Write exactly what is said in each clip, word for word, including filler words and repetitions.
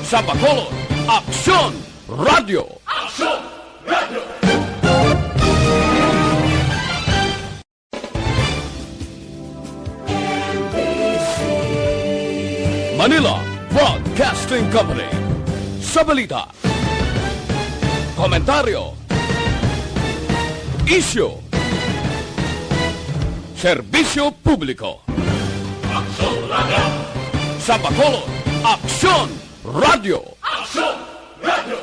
Sa Bacolod, Aksyon Radio. Aksyon Radio. Manila Broadcasting Company. Sa balita, komentaryo, isyu, serbisyo publiko. Aksyon Radio. Sa Bacolod, Aksyon Radio. Aksyon Radio.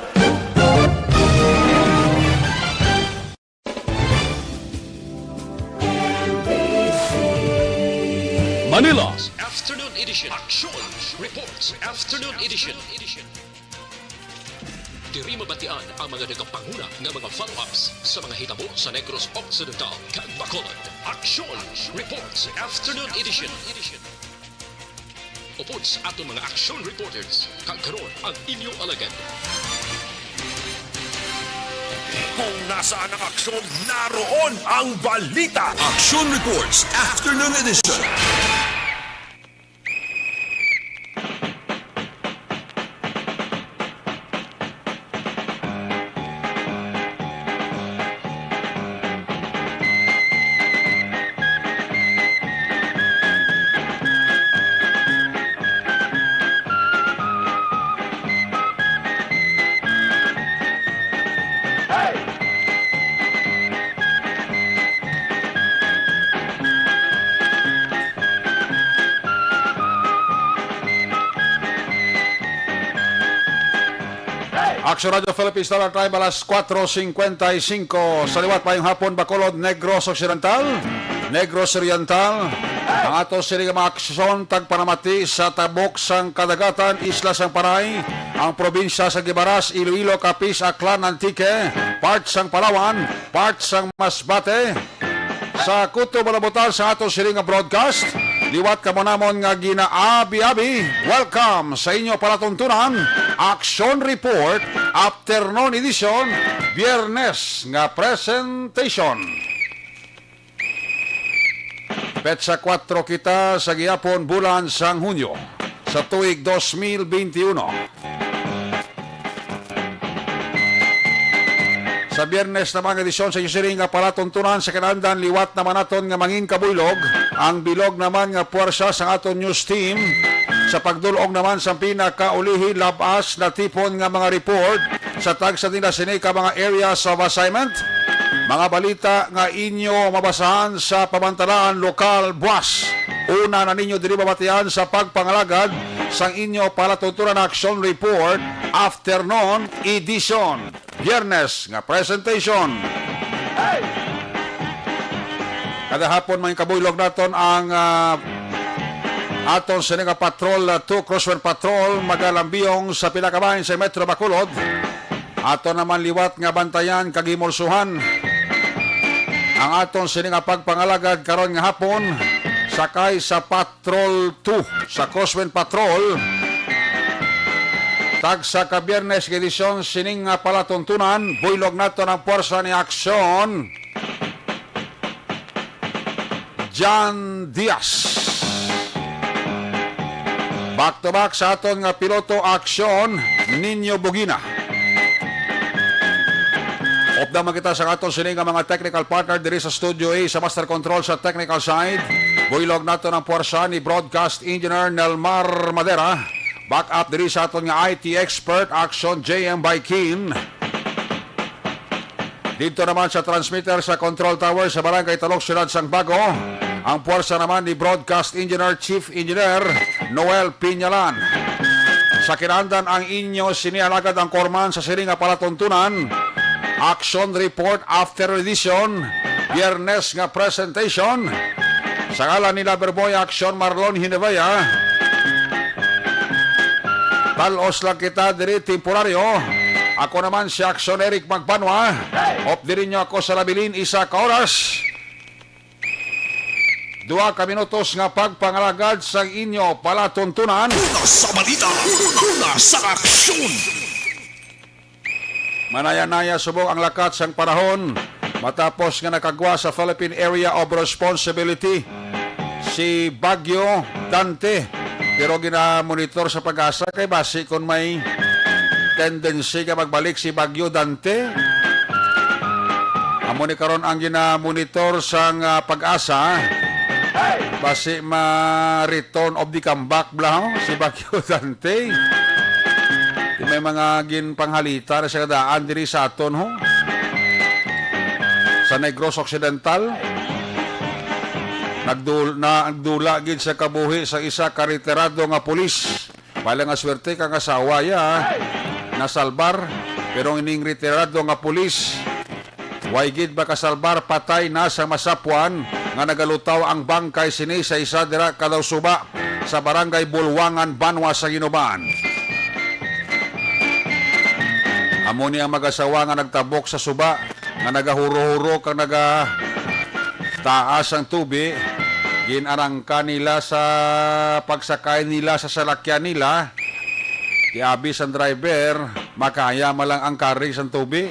Manila. Afternoon Edition. Aksyon Reports Afternoon Edition. Diri mabatian ang mga nagapanguna nga mga follow-ups sa mga hitabo sa Negros Occidental kag Bacolod. Aksyon Reports Afternoon Edition. Upod sa aton mga action reporters, kag karon ang inyo alagad. Kung nasaan ang aksyon, naroon ang balita. Action Reports Afternoon Edition. Action Radio Philippines Star Time, alas kuwatro singkwenta y singko. Sa liwat, mayong hapon, Bacolod, Negros Occidental, Negros Oriental. Ang ato sini nga mga aksyon, tagpanamati sa tabok sang kadagatan, isla sang Panay, ang probinsya sa Guimaras, Iloilo, Capiz, Aklan, Antique, part sang Palawan, part sang Masbate. Sa kutob nga nabutan sa ato sini nga broadcast, liwat kamo namon nga ginaabi-abi, welcome sa inyo palatuntunan, Action Report, Afternoon Edition, Biyernes nga presentation. Petsa kuwatro kita sa gihapon, bulan sang Hunyo, sa tuig dos mil benti uno. Sa Biyernes naman nga edisyon sa inyo sini nga palatuntunan, sa kinahanglan liwat naman naton nga mangin kabuylog, ang bilog naman nga puwersa sang aton news team sa pagdul-ong naman sang pinakaulihi lab-as natipon nga mga report sa tagsa nila sini ka mga areas of assignment. Mga balita nga inyo mabasahan sa pamantalaan lokal buas. Una na ninyo diri mabatian sa pagpangalagad sang inyo palatuntunan Action Report Afternoon Edition, Biyernes nga presentation. Kada hapon, mga kabuylog naton ang, ah, aton sini nga Patrol, ah, two Crosswind Patrol, magalambiyong sa pila ka bahin sa Metro Bacolod. Ato naman liwat nga bantayan kag himulsuhan ang aton sini nga pagpangalagad karon nga hapon, sakay sa Patrol two sa Crosswind Patrol. Tagsa ka Biyernes nga edisyon sining nga palatuntunan, buylog naton ang puwersa ni Aksyon John Diaz. Back to back sa aton nga piloto, Aksyon Nino Bugina. Updan man kita sa aton sini nga mga technical partner diri sa Studio A, sa Master Control sa technical side. Buylog naton ang puwersa ni Broadcast Engineer Nelmar Madera. Back up diri sa aton nga I T expert, Action J M Baikin. Didto naman sa transmitter sa Control Tower sa Barangay Talok, Siyudad sang Bago, ang puwersa naman ni Broadcast Engineer, Chief Engineer Noel Piñalan. Sa kinahanglan ang inyo sini alagad ang korman sa sini nga palatuntunan, Action Report After Edition, Biyernes nga presentation. Sa ngalan ni Loverboy Action Marlon Hinevea, talos lang kita diri temporaryo. Ako naman si Action Eric Magbanwa. Op diri nyo ako sa labilin isa ka oras. Duha ka minutos nga pagpangalagad sa inyo palatuntunan. Una sa balita, una sa aksyon. Manaya-naya subong ang lakat sang panahon matapos nga nakagwa sa Philippine Area of Responsibility si Bagyo Dante. Pero gina-monitor sa PAGASA kay basi kon may tendency nga magbalik si Bagyo Dante. Amo ni karon ang gina-monitor sang, ah, PAGASA. Basi ma-return of the comeback bala, ho, si Bagyo Dante. Di may mga ginpanghalita na siya daan diri sa aton, ho. Sa Negros Occidental, nagdul-, na, nagdula gid sa kabuhi sa isa ka retirado nga pulis. Wala nga swerte kang asawa ya nasalbar, pero ining retirado nga pulis, way gid makasalbar, patay na sa masapuan nga nagalutaw ang bangkay sini sa isa dira ka daw suba sa barangay Bulwangan, Banwa sa Ginubaan. Amo ni ang mag-asawa nga nagtabok sa suba nga nagahuro-huro kag naga taas ang tubi, gin-arangka nila sa pagsakay nila sa salakyan nila. Ti abi sang driver, makaya man lang ang carry sang tubi.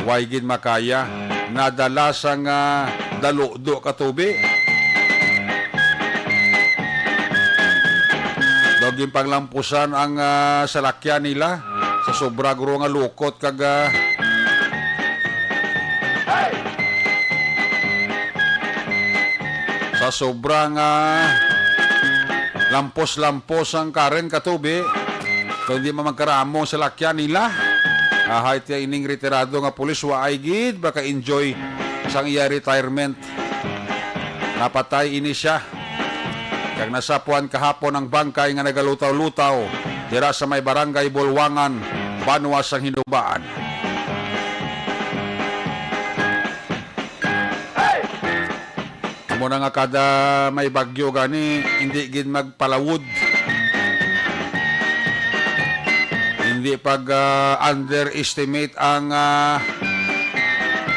Way gid makaya. Nadala sang, ah, daludo ka tubi. Daw ginpanglampusan ang, ah, salakyan nila sa sobra guro nga lukot kag, ah, sa sobra nga lampos-lampos ang current ka tubi, kung di man magkaramo ang salakyan nila. Ahay, tiya ining retirado nga pulis, waay gid maka-enjoy sang iya retirement. Napatay ini siya. Kag nasapuan kahapon ang bangkay nga nagalutaw-lutaw dira sa may barangay Bulwangan, Banwa sang Ginubaan. Amo na nga kada may bagyo gani, hindi gid magpalawod. Hindi pag, ah, underestimate ang, ah,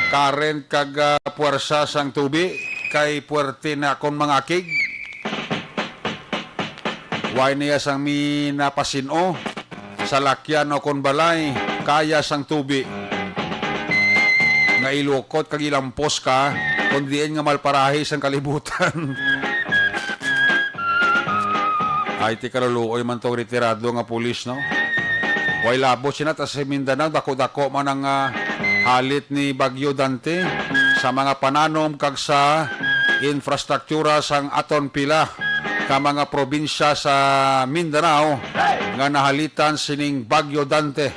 current kag, ah, puwersa sang tubi, kay puwerte na kon mangakig. Way niya sang minapasin-o, salakyan o kon balay, kaya sang tubi nga ilukot kag ilampos ka kon diin nga malparahi sang kalibutan. Ay, ti kaluluoy man tong retirado nga pulis, no? Way labot sina ta sa Mindanao, dako-dako man ang, ah, halit ni Bagyo Dante sa mga pananom kag sa infrastruktura sang aton pila ka mga probinsya sa Mindanao nga nahalitan sining Bagyo Dante.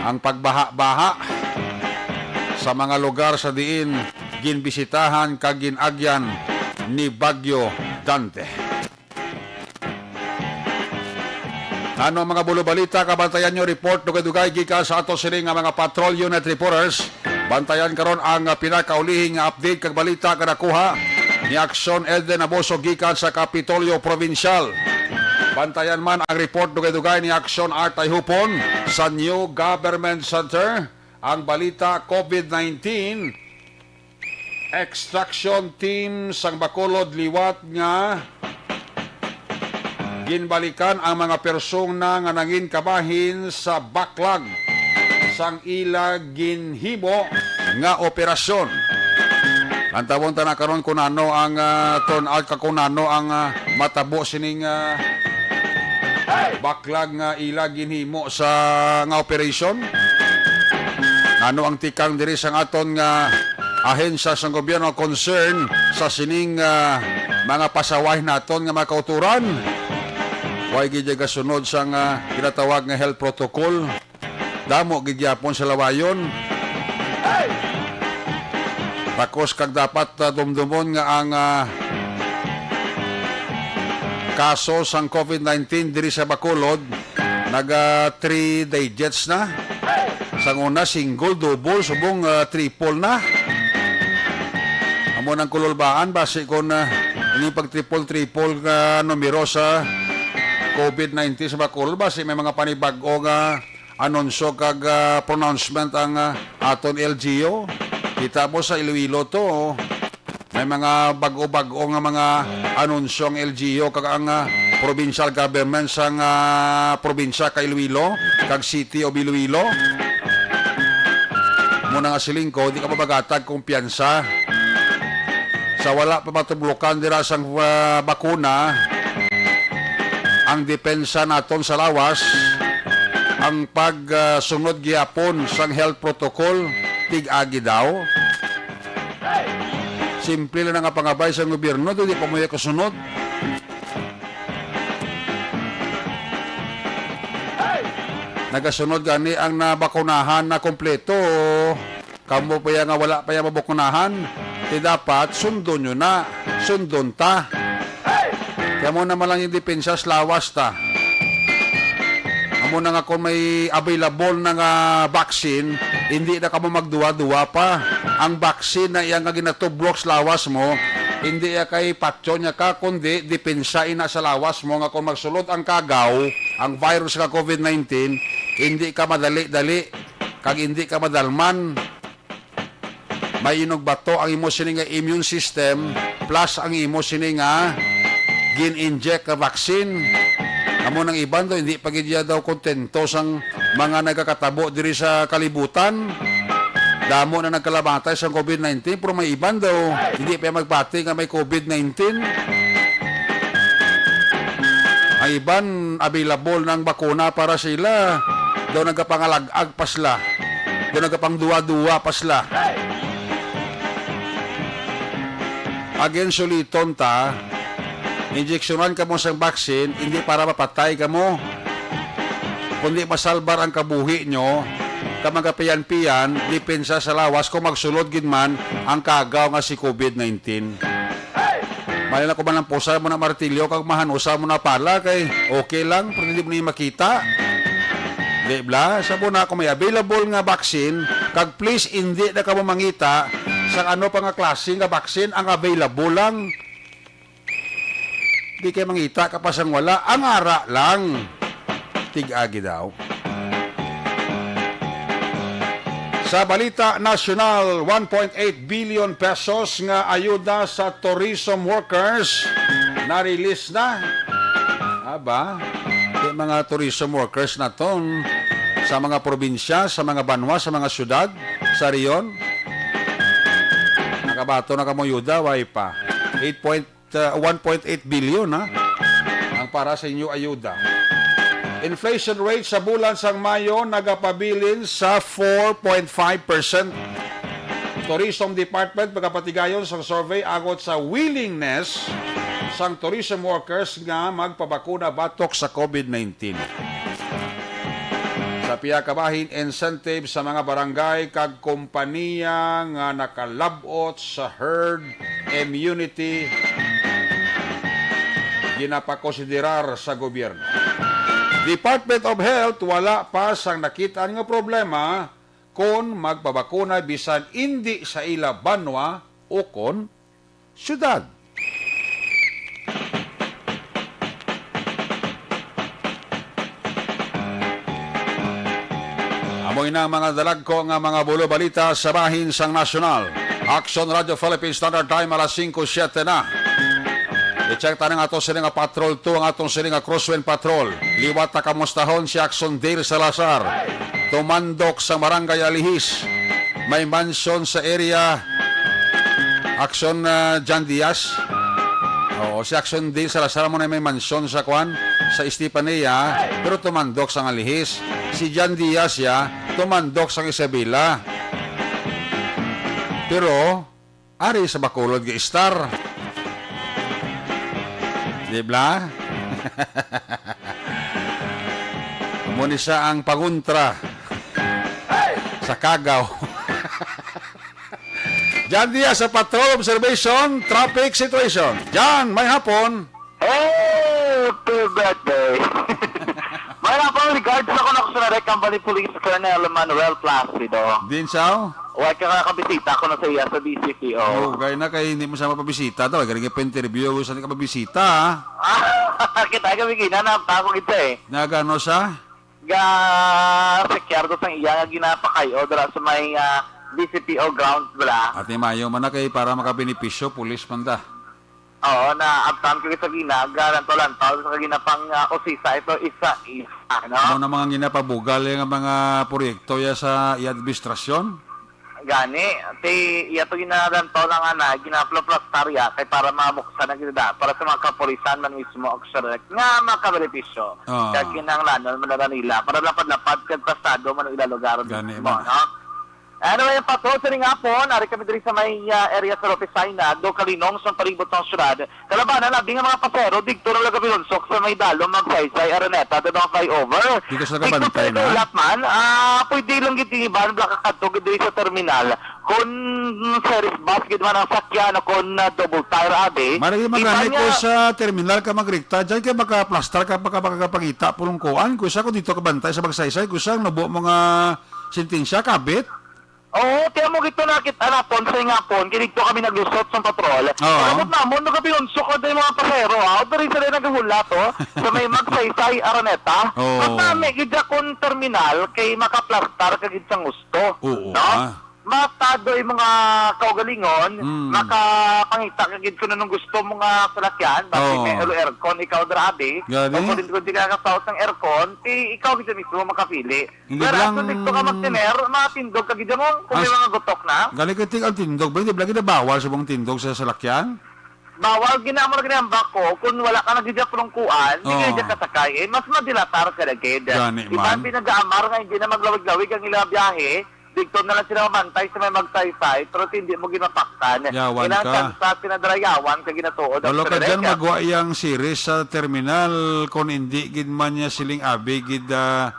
Ang pagbaha-baha sa mga lugar sa diin ginbisitahan kag gin-agyan ni Bagyo Dante. Ano ang mga bulo balita? Kabantayan nyo report dugay-dugay gikan sa ato sini nga mga patrol unit reporters. Bantayan karon ang, ah, pinakaulihing nga update kag balita nga nakuha ni Action Eden Aboso gikan sa Kapitolyo Provincial. Bantayan man ang report dugay-dugay ni Action Art Ayhupon sa New Government Center. Ang balita, COVID nineteen, extraction team sang Bacolod liwat nga ginbalikan ang mga persona nga nangin kabahin sa baklag sang ila ginhimo nga operasyon. Lantawon ta na karon kung ano ang, ah, turnout ka, kung ano ang, ah, matabo sining, ah, baklag nga ila ginhimo sa nga operasyon. Ano ang tikang diri sang aton nga ahensya sang gobyerno concern sa sining, ah, mga pasaway naton nga mga kauturan? Way gid gasunod sang, ah, ginatawag nga health protocol. Damo gid gyapon sa lawayon. Takos kag dapat, ah, dumdumon nga ang, ah, kaso sang COVID nineteen diri sa Bacolod naga three digits na. Sang una, single, double, subong, ah, triple na. Amo nang kululbaan, basi kon, ah, ining pag triple, triple nga numero sa COVID nineteen sa Bacolod, basi may mga panibag-o nga anunsyo kag, ah, pronouncement ang, ah, aton L G U. Kita mo sa Iloilo to, oh. May mga bag-o-bag-o nga mga anunsyo ang L G U kag ang, ah, provincial government sang, ah, probinsya ka Iloilo kag City of Iloilo. Muna nga siling ko, di ka mabagatag kumpiyansa. Sa wala pa matublokan dira sang, ah, bakuna, ang depensa naton sa lawas, ang pag, ah, sunod gihapon sang health protocol, tig-agi daw. Simple lang nga pangabay sang gobyerno, di pa mo iya kasunod. Nagasunod gani ang nabakunahan na kompleto. Kamo pa ya nga wala pa ya mabakunahan, ti dapat sundon nyo na. Sundon ta. Kaya mo naman lang yung depensa sa lawas ta. Amo na nga kung may available na nga vaccine, hindi na kamo magduwa-duwa pa. Ang vaccine na iya nga ginatublok sa lawas mo, hindi iya kay patyon niya ka, kundi depensa ina sa lawas mo nga kung magsulod ang kagaw, ang virus nga covid nineteen, hindi ka madali-dali, kag hindi ka madalman. May inugbato ang imo sini nga immune system plus ang imo sini nga gin-inject nga vaccine. Amo nang iban daw, hindi pa gid daw kontento sang mga nagakatabo diri sa kalibutan. Damo na nagkalamatay sa covid nineteen, pero may iban daw, hindi pa magpati nga may covid nineteen. Ang iban, available na ang bakuna para sila. Daw nagapangalag-ag pa sila. Daw nagapangduwa-duwa pa sila. Again, suliton ta, injeksyonan kamo sang vaccine, hindi para mapatay kamo, kundi masalbar ang kabuhi nyo, ka magapiyan-piyan, depensa sa lawas kung magsulod gid man ang kagaw nga si covid nineteen. Mali na ko man ang pusa mo na martilyo kag mahanusa mo na pala kay okay lang, pero hindi mo na makita. Di bla? Sa po na, kung may available nga vaccine, kag please, hindi na kamo mangita sa ano pa nga klase nga vaccine ang available lang. Di kay mangita ka pa sang wala, ang ara lang. Tig-agi daw. Sa balita nasyonal, one point eight billion pesos nga ayuda sa tourism workers na-release na. Aba, yung mga tourism workers naton sa mga probinsya, sa mga banwa, sa mga syudad, sa rehiyon. Nakabato na kamo yuda, way pa. Eight point, uh, one point eight billion, ha? Ang para sa inyo ayuda. Inflation rate sa bulan sang Mayo nagapabilin sa four point five percent. Tourism Department magapatigayon sang survey agod sa willingness sang tourism workers nga magpabakuna batok sa covid nineteen. Sa pihak ka bahin, incentive sa mga barangay kag kompaniya nga nakalab-ot sa herd immunity ginapakonsiderar sa gobyerno. Department of Health, wala pa sang nakitaan nga problema kon magpabakuna bisan indi sa ila banwa ukon syudad. Amo ina ang mga dalagko nga mga bulo balita sa bahin sang nasyonal. Action Radio Philippines Standard Time, alas singko siete na. I-check tayo nga ato sini nga Patrol two, ang atong sini nga Crosswind Patrol. Liwat ta kamustahon si Action Dale Salazar. Tumandok sa Barangay Alihis. May mansion sa area. Action, ah, John Diaz. Oo, si Action Dale Salazar mo na may mansion sa kwan, sa Estepania, pero tumandok sa Alihis. Si John Diaz ya, tumandok sa Isabela. Pero, ari sa Bacolod nga Star. Di bla? Amo ni siya ang pangontra sa kagaw. John Diaz sa Patrol Observation, Traffic Situation. John, may hapon. Hey, happy birthday. May hapon, regards ako na ko sa Narek Company Police Colonel Manuel Placido. Din sao? Wa ka nakabisita ako na sa iya sa D C P O. Lugay na kay hindi mo siya mapabisita daw. Galing pa interview, saan ka mabisita, ha? Kita kami gina na ako kita eh. Nagano siya? Ga secure ko sang iya nga ginapakayo dira sa may, ah, D C P O grounds bala. Ate Mayo man na kay para makabenepisyo, pulis man ta. Oo, na abtan ko sa gina, ga lantaw-lantaw sa ginapang, ah, usisa ito isa-isa, no? Amo na mga ginapabugal yung mga proyekto ya sa iya administrasyon? Gani, ti iya to ginalantaw lang ana, ginaplastar ya kay para mabuksan na gid da, para sa mga kapulisan man mismo, actually, nga makabenepisyo. Ah. Kag kinahanglanon man na nila para lapad-lapad kag pasado man ang ilang lugar Gani mismo, man. no? Anyway, ang patrol sa ning hapon, ari kami diri sa may, ah, area sa Lopez Sinag, do kalinong sa palibot sang syudad. Kalabanan, abi nga mga pasero, digto na lang gabilunsok sa may dalom Magsaysay, Araneta, the flyover. Di ka sila kabantay Digto sa na? Ulat man, ah, pwede lang gid iban, baka kadto gid diri sa terminal. Kung ferry bus gid man ang sakyan, o kung, ah, double tire, abi. Marag yung Iban magani ko niya sa terminal ka magrikta, dyan kay makaplastar ka, baka makakapangita, pulong kuan, kung isa ko dito kabantay sa Magsaysay, kung isa ang nubo mga sentensya, kabit. Oo, tiyan mo gito nakita naton sa ingapon, kay dito kami naglusot sa patrol. Oo. Pagabot namon, nagabinunsok na yung mga pasahero, ha? O, diri sila naghuhulat, oh, sa may Magsaysay, Araneta. Oo. Mas nami, gid akong terminal, kay makaplastar ka gid sang gusto. Oo, No? ah. Matado yung mga kaugalingon, Mm. makapangita ka gid kung anong gusto mo nga salakyan, basi Oo. may aircon, ikaw, grabe. Gani? Kung kung di ka kasaot ng aircon, ti ikaw gid mismo makapili. Hindi Pero lang ato dito ka magtiner, matindog ka gid mo kung may As-, mga gutok na. Gali ka ting ang tindog ba? Hindi ba lagi na bawal sa mga tindog sa salakyan? Bawal gid na mo lagi ang bako kung wala ka na gid sa pulungkuan, hindi ka Oo. gid kasakay. Eh, mas madilatar ka na gid. Gani Iban man. pinag-aamar nga hindi na maglawig-lawig ang ilang biyahe, dito na lang sila mabantay sa may Magsaysay, pero hindi mo ginapaktan. Yawan Ilang ka. tsansa sinadarayawan ka ginatuod ang Walo ka dyan, Federacia. magwa iyang series sa terminal, kung hindi gid man niya siling abi gid, ah,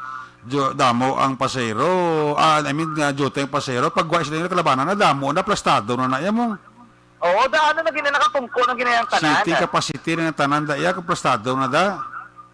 Jo-, damo ang pasahero. Ah, I mean, nga, duty ang pasahero. Pag wa sila nila kalabanan na, damo na, plastado na na, yan mo. Oo, daan na, naging na nakatungko ng ginayang tanan. Seating capacity na ng tanan, da, iya, kung plastado na, da.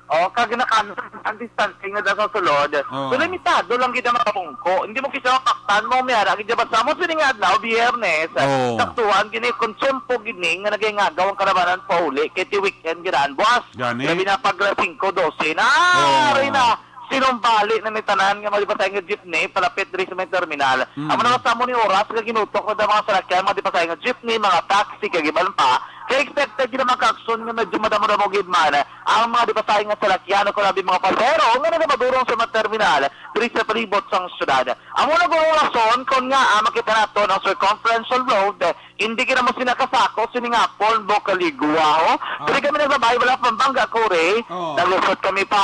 Oo, kag nakan-, ang distancing na da sa sulod. Oo. So, limitado lang gid ang mga pungko. Hindi mo kisa mapaktan mo, may ara, gid basta mo, sining adlaw, Biyernes. Oo. Saktuhan, gini, kung tiyempo, gini, nga nagingagaw ang kalabanan pa uli, kay ti weekend, gid ang buwas. Gani. Labi na pag alas singko, dose na. Oo. Aray na. Sinumbali na ni tanan nga mga dipasay nga jeepney palapit diri sa may terminal. Mm. Amo na sa amo ni oras nga ginutok na ang mga salakyan, mga dipasay nga jeepney, mga taxi, kag iban pa. Kay expected gid ang mga aksyon nga medyo madamo-damo gid man ang mga dipasay nga salakyan o kung abi mga pasahero nga nagamadurong sa mga terminal diri sa palibot sang syudad. Amo na guro rason kon ngaa makita naton ang circumferential road Hindi kita mo sila kasako, sini nga Paul Bocaligua, ho. Ah. Dili kami nagbabay, wala pang bangga, Kore. Oo. Naglusot kami pa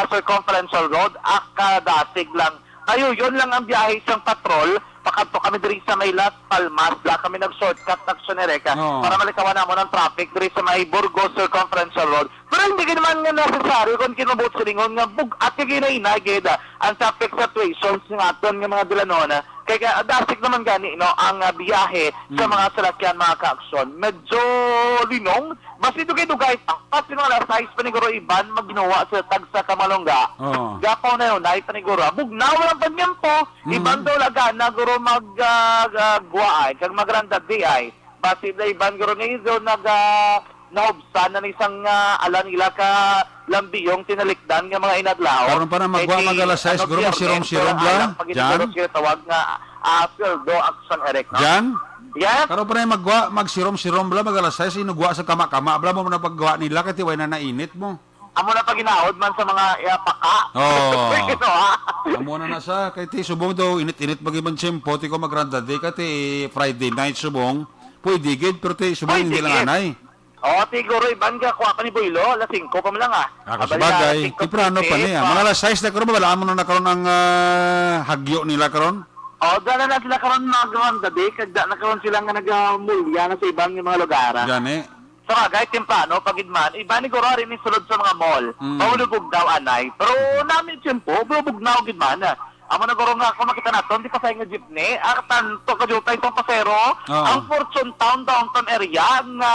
circumferential road, akadasig lang. Kayo, yun lang ang biyahe sang patrol. Pakadto kami diri sa may Las Palmas, la kami nag-shortcut na Action Ereca Oo. para malikawan namon ang traffic diri sa may Burgos Circumferential Road. Pero hindi gid man nga necessary kung kinubot silingon nga bug-at kay ginainay gid, ah, ang traffic situations nga aton nga mga dalanon, ah. Kay ka, dasig naman gani, no, ang, ah, biyahe sa Mm. mga salakyan, mga ka-aksyon. Medyo linong, basi dugay-dugay pa. Kasi mga alas sais pa ni Guro Ivan, magginuwa sa tagsa ka malungga. Oo. Gapaw na yun, ay pa ni Guro. Bugnaw lang pa niyempo. Mm. Iban daw laga na, Guro, mag, ah, ah, guwa ay, kag magranda di ay. Basi na iban, Guro, ni Izo, nag, ah, nahubsan na ni sang, ah, ala nila ka lambiyong tinalikdan nga mga inadlaw. Karon pa na magwa, Kay mag alas sais, ang siguro, magsirom-sirom pero bla, alang pa gid Jan? Siguro siya tawag nga, ah, sweldo, action, Eric, no? Jan? Yes? Karon pa na magwa, magsirom-sirom bla, mag alas sais, inugwa sa kama-kama bla, mo na pagwa nila, kay tiway na nainit mo. Amo na paginaod man sa mga, eh, paka. Oo. Ito, ha? Amo na na sa, kay ti subong daw, init-init mag-ibang tiyempo, ti ko magranda di ka, ti Friday night subong, pwede gid, pero ti subong Pwede hindi lang gid. anay. Oh, siguro iban ka, kuha pa ni Boylo, alas singko pa man lang, ah. Ako sa Abali na, bagay, alas singko temprano pa fifty, niya. pa. Mga alas sais na karon, wala mo na nakaroon ang, ah, hagyo nila karon. Oh, dala na sila karon mag-, maganda di, kag da na karon sila nga nagamulya na sa iban nga mga lugar, ah. Gani. Sa bagay, temprano, pagid man, iban ni Goro rin ni sulod sa mga mall. Mm. Mahulubog daw, anay. Pero nami tiyempo, pero bugnaw gid man, ah. Amo na guro nga, kung makita naton, di pa sa nga jeepney, ah, tanto ka jutay sa pasero, Oo. ang Fortune Town downtown area, nga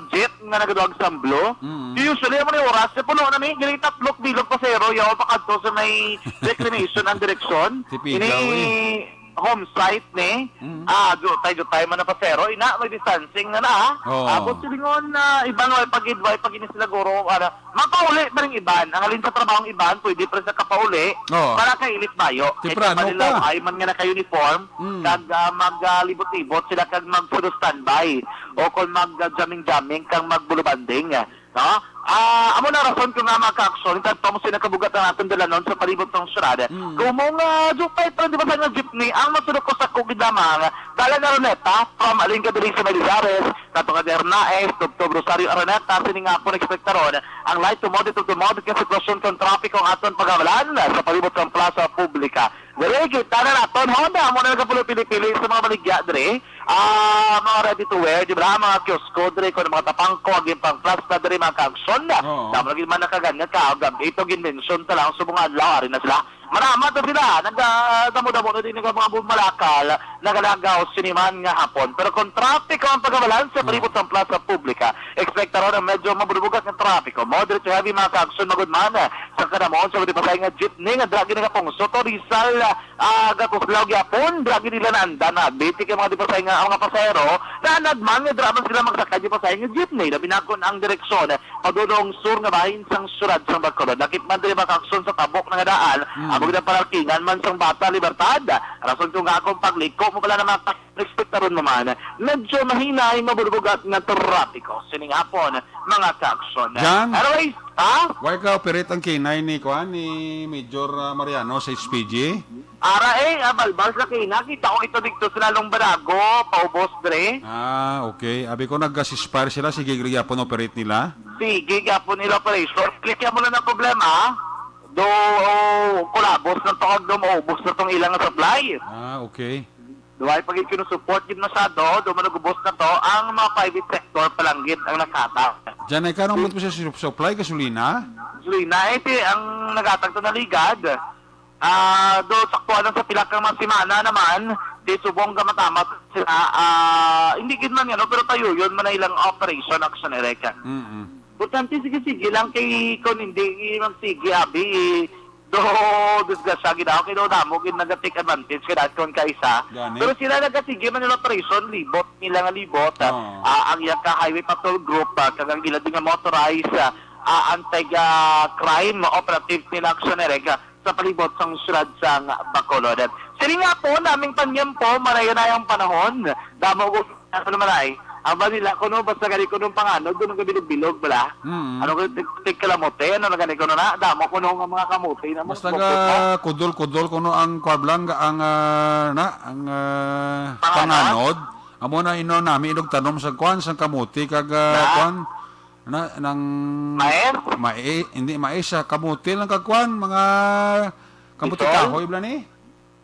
jeep nga nagaduag sa Blue. Mm. Di usually, amo na yung oras, sa puno na ni, gini tatlok bilog pasero, yaw pa kadto sa may reclamation ang direksyon. Tipigaw, Ini eh. home site ni, Mm. ah, jutay-jutay man ang pasero, ina, may distancing na na, ah. Oo. Abot silingon na, iban way pagid, way pagid ni sila guro, ano, Mapauli pa rin iban. Ang halin sa trabahong iban, pwede pa rin sa kapauli Oo. para kay init bayo. Temprano Kay pa. Ay man nga naka-uniform, Mm. kag, ah, mag, ah, libot-libot sila kag mag-photo standby. O kung mag, ah, jamming-jamming, kang magbulubanding. No? Ah, amo na rason ko nga, mga ka-aksyon, intawon pa mo sila kabugat ang atong dalanon sa palibot sang syudad. Mm. Kung mo nga, Jupay, pero di ba sa nga jeepney, ang masulok ko sa kugid lamang, dala na Araneta, from Alinga diri sa Melizares, kato ka Hernaez, tubtob Rosario Araneta, sini nga po nagspektaron ang light to moderate to moderate nga sitwasyon kang trapiko ang aton pagawalan sa palibot sang Plaza Publica. Diri, kita na naton, Honda, amo na nagapulupili-pili sa mga baligya diri. Ah, mga ready to wear, di ba? Mga kiosko diri, kung mga tapangko, aging pang plasma diri, mga ka-aksyon. Oo. Tama lagi man nakaganyan ka, ang gamit, ito, ginmensyon ta lang sa mga adlaw, ari na sila. Manamat na sila, nagdamo-damo na din ang mga bumalakal, nagalagaw, siniman nga hapon. Pero kung trapiko ang pagawalan sa Mm. palibot sang Plaza Publica, ekspektaron ang medyo maburubugat nga trapiko. Moderate to heavy, mga ka-aksyon, magud man, sa kadamon, sa mga pasay nga jeepney, nga dragi nga pungso, to Rizal, ah, gatuslaw gyapon, dragi nila naanda na. Bitik ang mga dipasay nga, ang mga pasahero, na nagman nga dira man sila magsakay dipasay nga jeepney, labi na kon ang direksyon, padulong sur nga bahin sang syudad sang Bacolod. Lakip man diri makakson sa tabok na nga daan, Mm. amo gid ang parkingan man sang Bata Libertad. Rason ko nga akong pagliko mo pala na mga ekspektaron mo man, medyo mahinay, maburbugat nga trapiko. Sining hapon, mga ka-aksyon. Jan? Anyways, ha? Why ka operate ang kinay ni, kuan, ni Major, ah, Mariano sa H P G? Ara eh, ah, balbal sa kina. Kita ko ito dito sa lalong barago, paubos, dre. Ah, okay. Abi ko nag-ceasefire sila, sige, gyapon operate nila? Sige, gyapon nila operation. Kaya mo lang ang problema, do, oh, kulabos na to, kag do maubos na tong ilang supply. Ah, okay. Duhay pa gid kuno support gid masyado, do manugubos na to, ang mga private sector pa lang gid ang nakatag. Diyan ay kanong mo sa sup-, supply, gasolina? Gasolina, eh, ti, ang nagatag to naligad. Ah, do sakto lang sa pila ka mga semana naman, di subong ka matamat sila, ah, hindi gid man, ano, pero tayo yun man na ilang operation, action, Eric. Mm-mm. Importante, sige-sige lang kay kon hindi magsige, abi, do disgrasya gid ako, kay do damo gid naga-take advantage kay dahil kon kaisa. Gani. Pero sila nagasige man yung operation, libot nila nga libot. Oo. Ah, ang iya ka highway patrol group, ah, kag ang ila din nga motorized, ah, ah, anti, ah, crime operative nila, action, Eric, ah, sa palibot sang syudad sang Bacolod. Sini nga po naming panyempo, marayo na yung panahon. Damo ko, ano naman ay, ang ba nila, kuno, basta gani kuno panganod, doon ang kabilog-bilog, bala? Mm. Ano ko, tik-, tik kalamote, ano na gani kuno na, damo kuno nga mga kamote na Basta mga ga kudol-kudol kuno ang kwablang, ang, ah, na, ang, ah, Panganod? Panganod. Amo na ino nami inugtanom sa kwan, sa kamote, kag, ah, Na? kwan, na, nang Mais? Mai-, hindi mais, ah, kamote lang kag kwan, mga kamote Isol? kahoy, bala ni?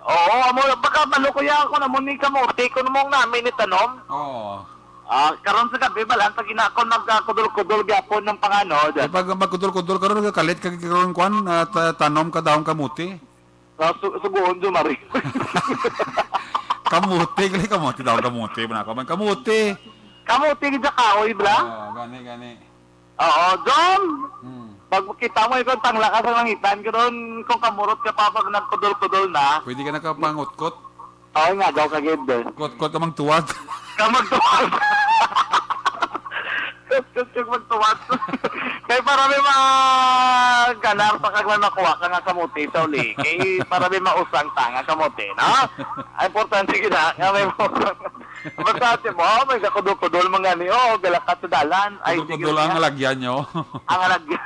Oo, amo, baka malo, kuya, ako na mo ni kamote, kuno mong nami ni tanom. Oo. Ah, karon sa gabi, balan, pag inakon, magkakudol-kudol gyapon ng panganod. Eh, pag magkudol-kudol karon, kalit ka karon kwan, ah, ta-, tanom ka daw ang kamote. Sa su-, sugoon, Jomari. Kamote, gali kamote daw, kamote, man ako man, kamote. Kamote, gid sa kahoy, bla? Oo, gani, gani. Oo, John! Hmm. Pag makita mo, ikaw, tangla ka sa langitan, karon, kung kamurot ka pa, pag nagkudol-kudol na. Pwede ka nakapangutkot. Oo, nga, daw ka, gid, eh. Kutkot ka magtuwad. Ka magtuwad. Kutkot ka magtuwad. Kay para may mga ganar pa kag may makuha ka nga kamote sa uli. Kay para may mausang ta nga kamote, no? Ang importante gid na, nga may mausang. Basta si mo, oh, may kakudol-kudol man gani, oh, galakat sa dalan. Ay, sige Kudol-kudol ang niya. Halagyan nyo. Ang halagyan.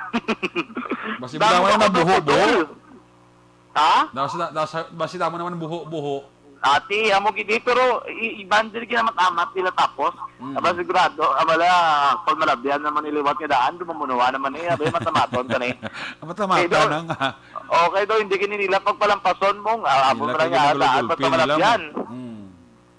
Basi Damo mo daw ka na buho-buho. Kudol-kudol. Ha? Basi da-, da-, basi damo naman buho-buho. Ati, amo gid, eh, pero i-, iban din ginamat-amat nila tapos. Mm. Aba, sigurado, abala, pag malabihan naman niliwat nga daan, dumumunua naman eh, abay, matamaton ka na eh. Matamaton Kaya daw, na nga. Okay daw, hindi gini nila pagpalampason mong, ah, abo Nila mo lang kaya nga, daan, nagulupulpi nila pagpamalabihan. mo. Mm.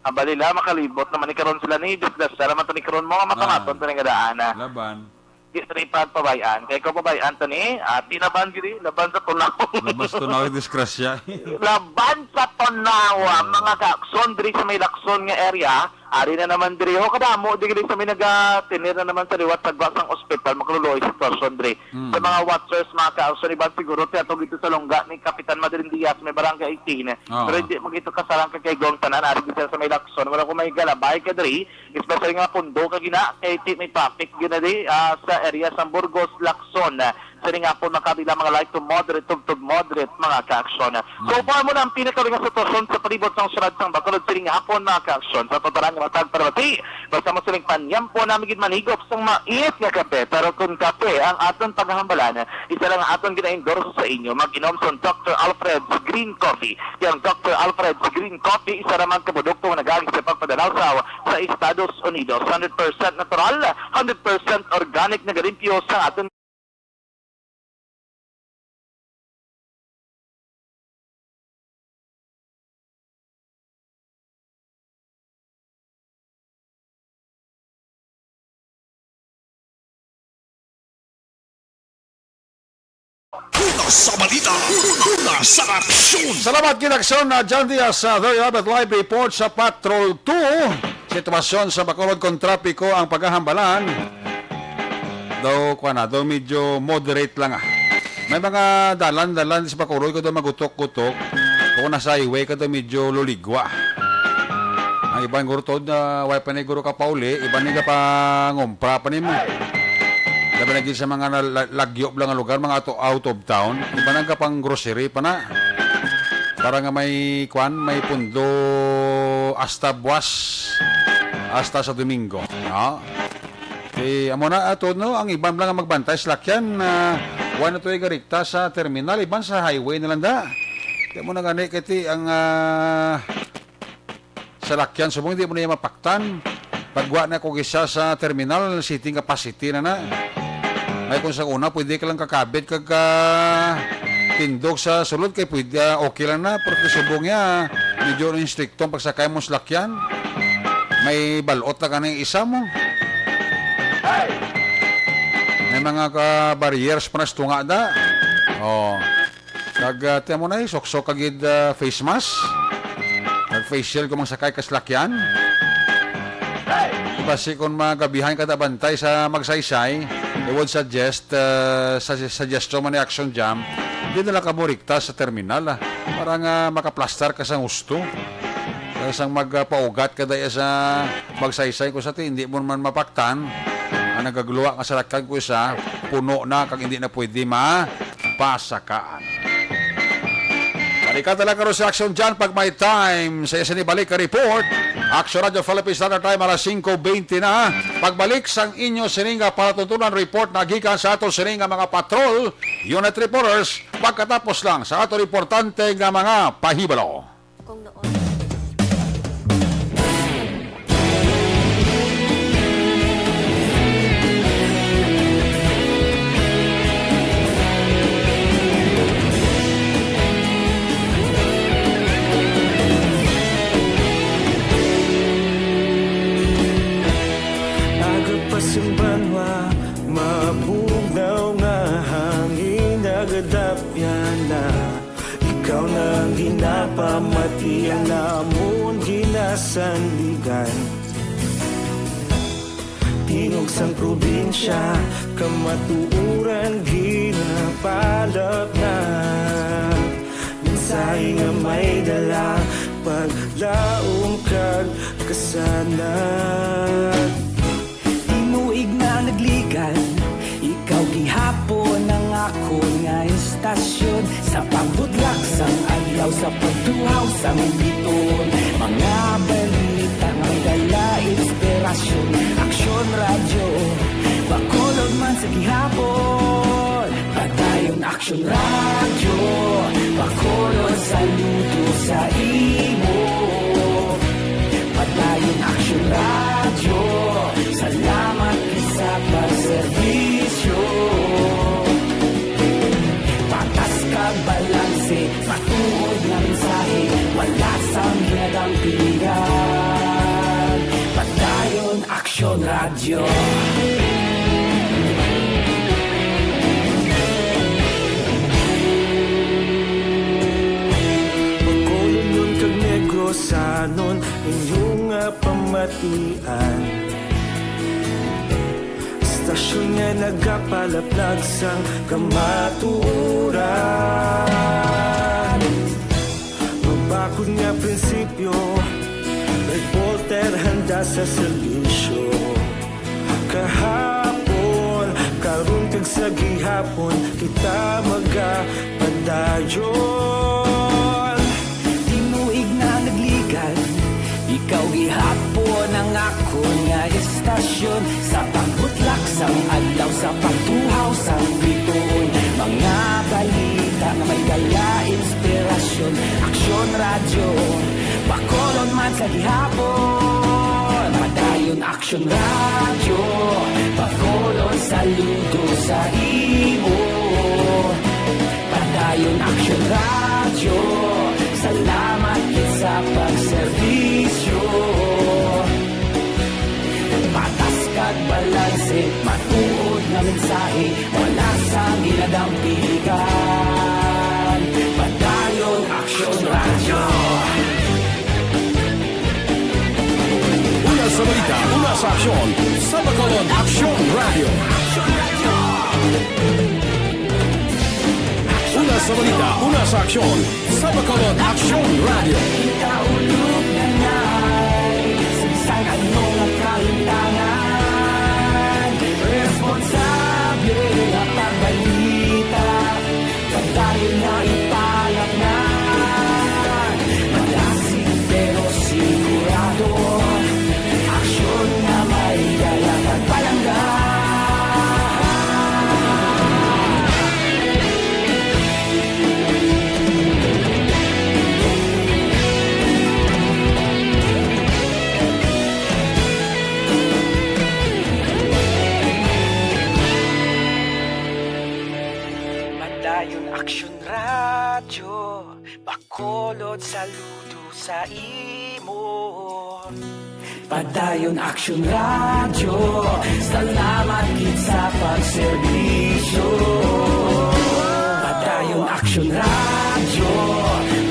Aba nila, makalibot naman ni karon sila ni, disgrasya naman to ni karon mo, matamaton Ah, to ni nga daan, ah. laban. Di sa rin pagpabayaan. Kaya ko pabayaan to ni, ah, tinaban gini, laban sa tunaw. Laban sa tunaw, disgrasya. Laban sa tunaw, ah, Oo. mga kakson, diri sa may Lakson nga area, ari na naman diri, ho, kadamo, diri sa may nagatinir na naman sa liwat, sa gwa sang ospital, makaluluoy sitwasyon diri. Mm. Sa mga watchers, mga kakson, iban siguro, tiyato dito sa lungga ni Kapitan Madrin Diaz, may barangay eighteen. Oo. Pero hindi mo gito kasarang kakaigong tanan, ari dito sa may Lakson, wala ko may galabay ka diri, especially nga pundo ka gina, kay ti-, may traffic gina di, ah, sa area sa Burgos, Lakson. Sining hapon, makabila mga light to moderate, tubtob moderate, mga kaaksyon. So far mo na ang pinakabay nga sitwasyon sa palibot sang syudad sang Bacolod sining hapon, mga kaaksyon. Sa totalan nga matag palamati, basta mo sining panyampo, nami gid manhigop sang mait nga kape. Pero kung kape ang aton paghambalan, isa lang ang aton gina-endorse sa inyo, mag-inom sang Doctor Alfred's Green Coffee. Kay ang Doctor Alfred's Green Coffee, isa ra man ka produkto nga nagaagi sa pagpadanawsaw sa Estados Unidos. Hundred percent natural, hundred percent organic, nagalimpyo sa aton Una sa balita, una sa aksyon. Salamat gid, aksyon na John Diaz. Uh, there you have it, live report sa Patrol two. Sitwasyon sa Bacolod kon trapiko ang pagahambalan. Daw, kuwan na, daw medyo moderate lang, ah. May mga dalan-dalan sa Bacolod ko daw magutok-gutok. Kung nasa highway ka daw medyo luligwa. Ang iban guro tod na way pa ni guro ka pauli, iban ni ka pangumpra pa nimo. Labi lagi sa mga nala-, lagyo lang nga lugar, mga ato out of town, iban ang kapang grocery pa na. Para nga may kwan, may pundo hasta buwas, hasta sa Domingo. No? Eh, amo na ato, no? Ang iban lang nga magbantay sa lakyan, ah, wala na to igarikta sa terminal, iban sa highway na lang da. Kaya mo na gani, kay ti, ang, ah, sa lakyan, subong hindi mo na yan mapaktan. Pagwa na kung isa sa terminal, seating capacity na na. May kung sa una, pwede ka lang kakabit kag, ah, tindog sa sulod kay pwede, ah, okay lang na. Pero kung subong niya, medyo stricto ang pagsakay mo sa lakyan. May balot na ka ng isa mo. May mga ka barriers pa na sa tunga da. Oh. Kag, ah, tiyan mo na, eh, suksok kagid, ah, face mask. Nag-face shield kung mangsakay ka sa lakyan. Basi kung magabihan ka da bantay sa Magsaysay, I would suggest, ah, sa suggestion mo ni Action Jam, di na lang ka mo rikta sa terminal, ah, para nga makaplastar ka sa gusto. Kaya sang magpaugat ka daya sa Magsaysay ko sa ti, hindi mo man mapaktan. Ang nagagluwa nga sa lakyan ko isa, puno na, kag hindi na pwede mapasakaan. Balikan talaga ro si Action Jan pag may time sa isa ni balik ka report. Action Radio Philippines Standard Time, alas singko bente na. Pagbalik sang inyo sining nga palatuntunan report na gikan sa ato sining nga mga patrol, unit reporters, pagkatapos lang sa ato importante nga mga pahibalo. Kung noon. Aga pa sing banwa, mabugnaw nga hangin, nagadapyan na. Ikaw na ang ginapamati, ang namon ginasandigan. Tingog sang probinsya, kamatuoran ginapalapnag. Mensahe nga may dala, paglaom kag kasanag. Tinuig na nagligan, ikaw gihapon ang akon nga istasyon. Sa pagbudlak sang adlaw, sa pagtuhaw sang biton, mga balita nga may dala inspirasyon. Aksyon Radyo, Bacolod man sa gihapon. Padayon Aksyon Radyo, Bacolod, saludo sa imo. Padayon Aksyon Radyo, salamat gid sa pagserbisyo. Patas kag balanse, matuod nga mensahe, wala sang ginadampigan. Padayon Aksyon Radyo. Bacolodnon kag Negrosanon, inyo nga pamatian. Istasyon nga nagapalaplag sang kamatuoran. Mabakod nga prinsipyo, reporter handa sa serbisyo. Kahapon, Karon kag sa gihapon kita magapadayon. Tinuig na nagligan, ikaw gihapon ang akon nga estasyon. Sa pagbutlak sang adlaw, sa pagtuhaw sang bituon, mga balita nga may dala inspirasyon. Aksyon Radyo, Bacolod man sa gihapon. Padayon Aksyon Radyo, Bacolod, saludo sa imo. Padayon Aksyon Radyo, salamat gid sa pagserbisyo. Patas kag balanse, matuod nga mensahe, wala sang ginadampigan. Padayon Aksyon Radyo. Una sa balita, una sa aksyon, sa Bacolod, Aksyon Radyo. Una sa balita, una sa aksyon, sa Bacolod, Aksyon Radyo. Kita ulog na na'y sa bisan ano nga kahintangan. Responsable nga pagbalita, padayon nga ipalaknag. Malasig pero sigurado, aksyon nga may dala kag palangga. Padayon Aksyon Radyo, Bacolod, saludo sa imo. Padayon Aksyon Radyo, salamat gid sa pagserbisyo. Padayon Aksyon Radyo,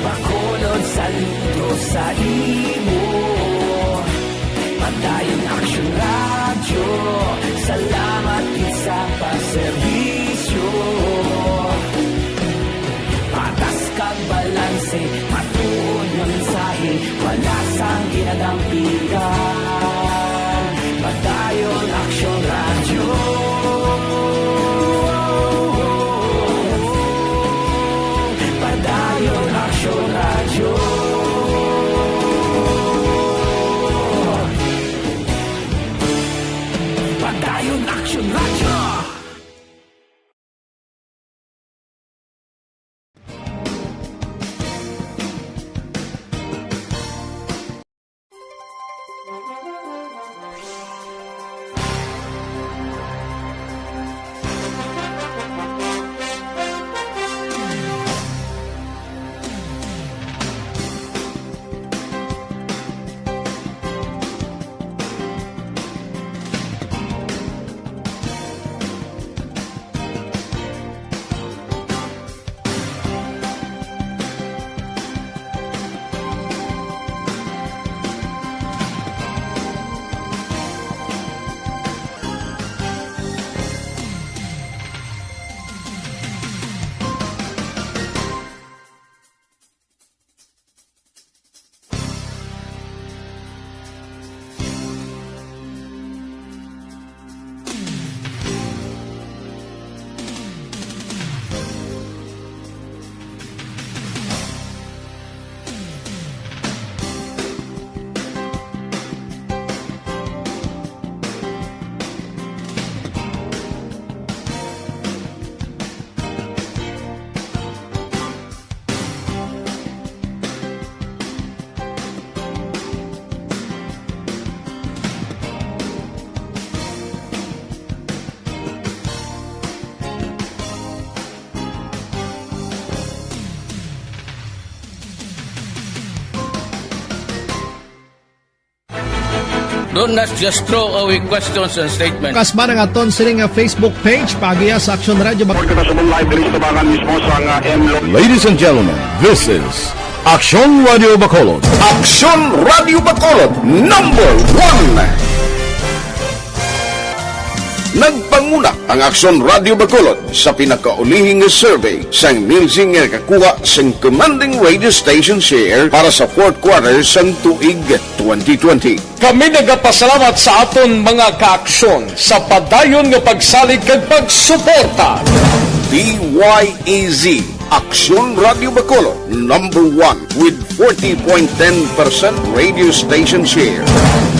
Bacolod, saludo sa imo. Padayon Aksyon Radyo, salamat gid sa pagserbisyo. Patas kag balanse, matuod nga mensahe, wala sang ginadampigan. Padayon Aksyon Radyo. Padayon Aksyon Radyo. Padayon Aksyon Radyo. Don't not just throw away questions and statements. Kasba na nga ton sini nga Facebook page, paagiha sa Aksyon Radyo Bac- Report kita sa live diri sa tubangan mismo sa nga M Lo- Ladies and gentlemen, this is Aksyon Radio Bacolod. Aksyon Radio Bacolod, number one. Nagpanguna ang Aksyon Radio Bacolod sa pinakaulihi nga survey sang Nielsen nga nakakuha sang commanding radio station share para sa fourth quarter sang tuig twenty twenty. Kami nagapasalamat sa aton mga kaaksyon sa padayon nga pagsalig kag pagsuporta. D Y E Z, Aksyon Radio Bacolod, number one with forty point ten percent radio station share.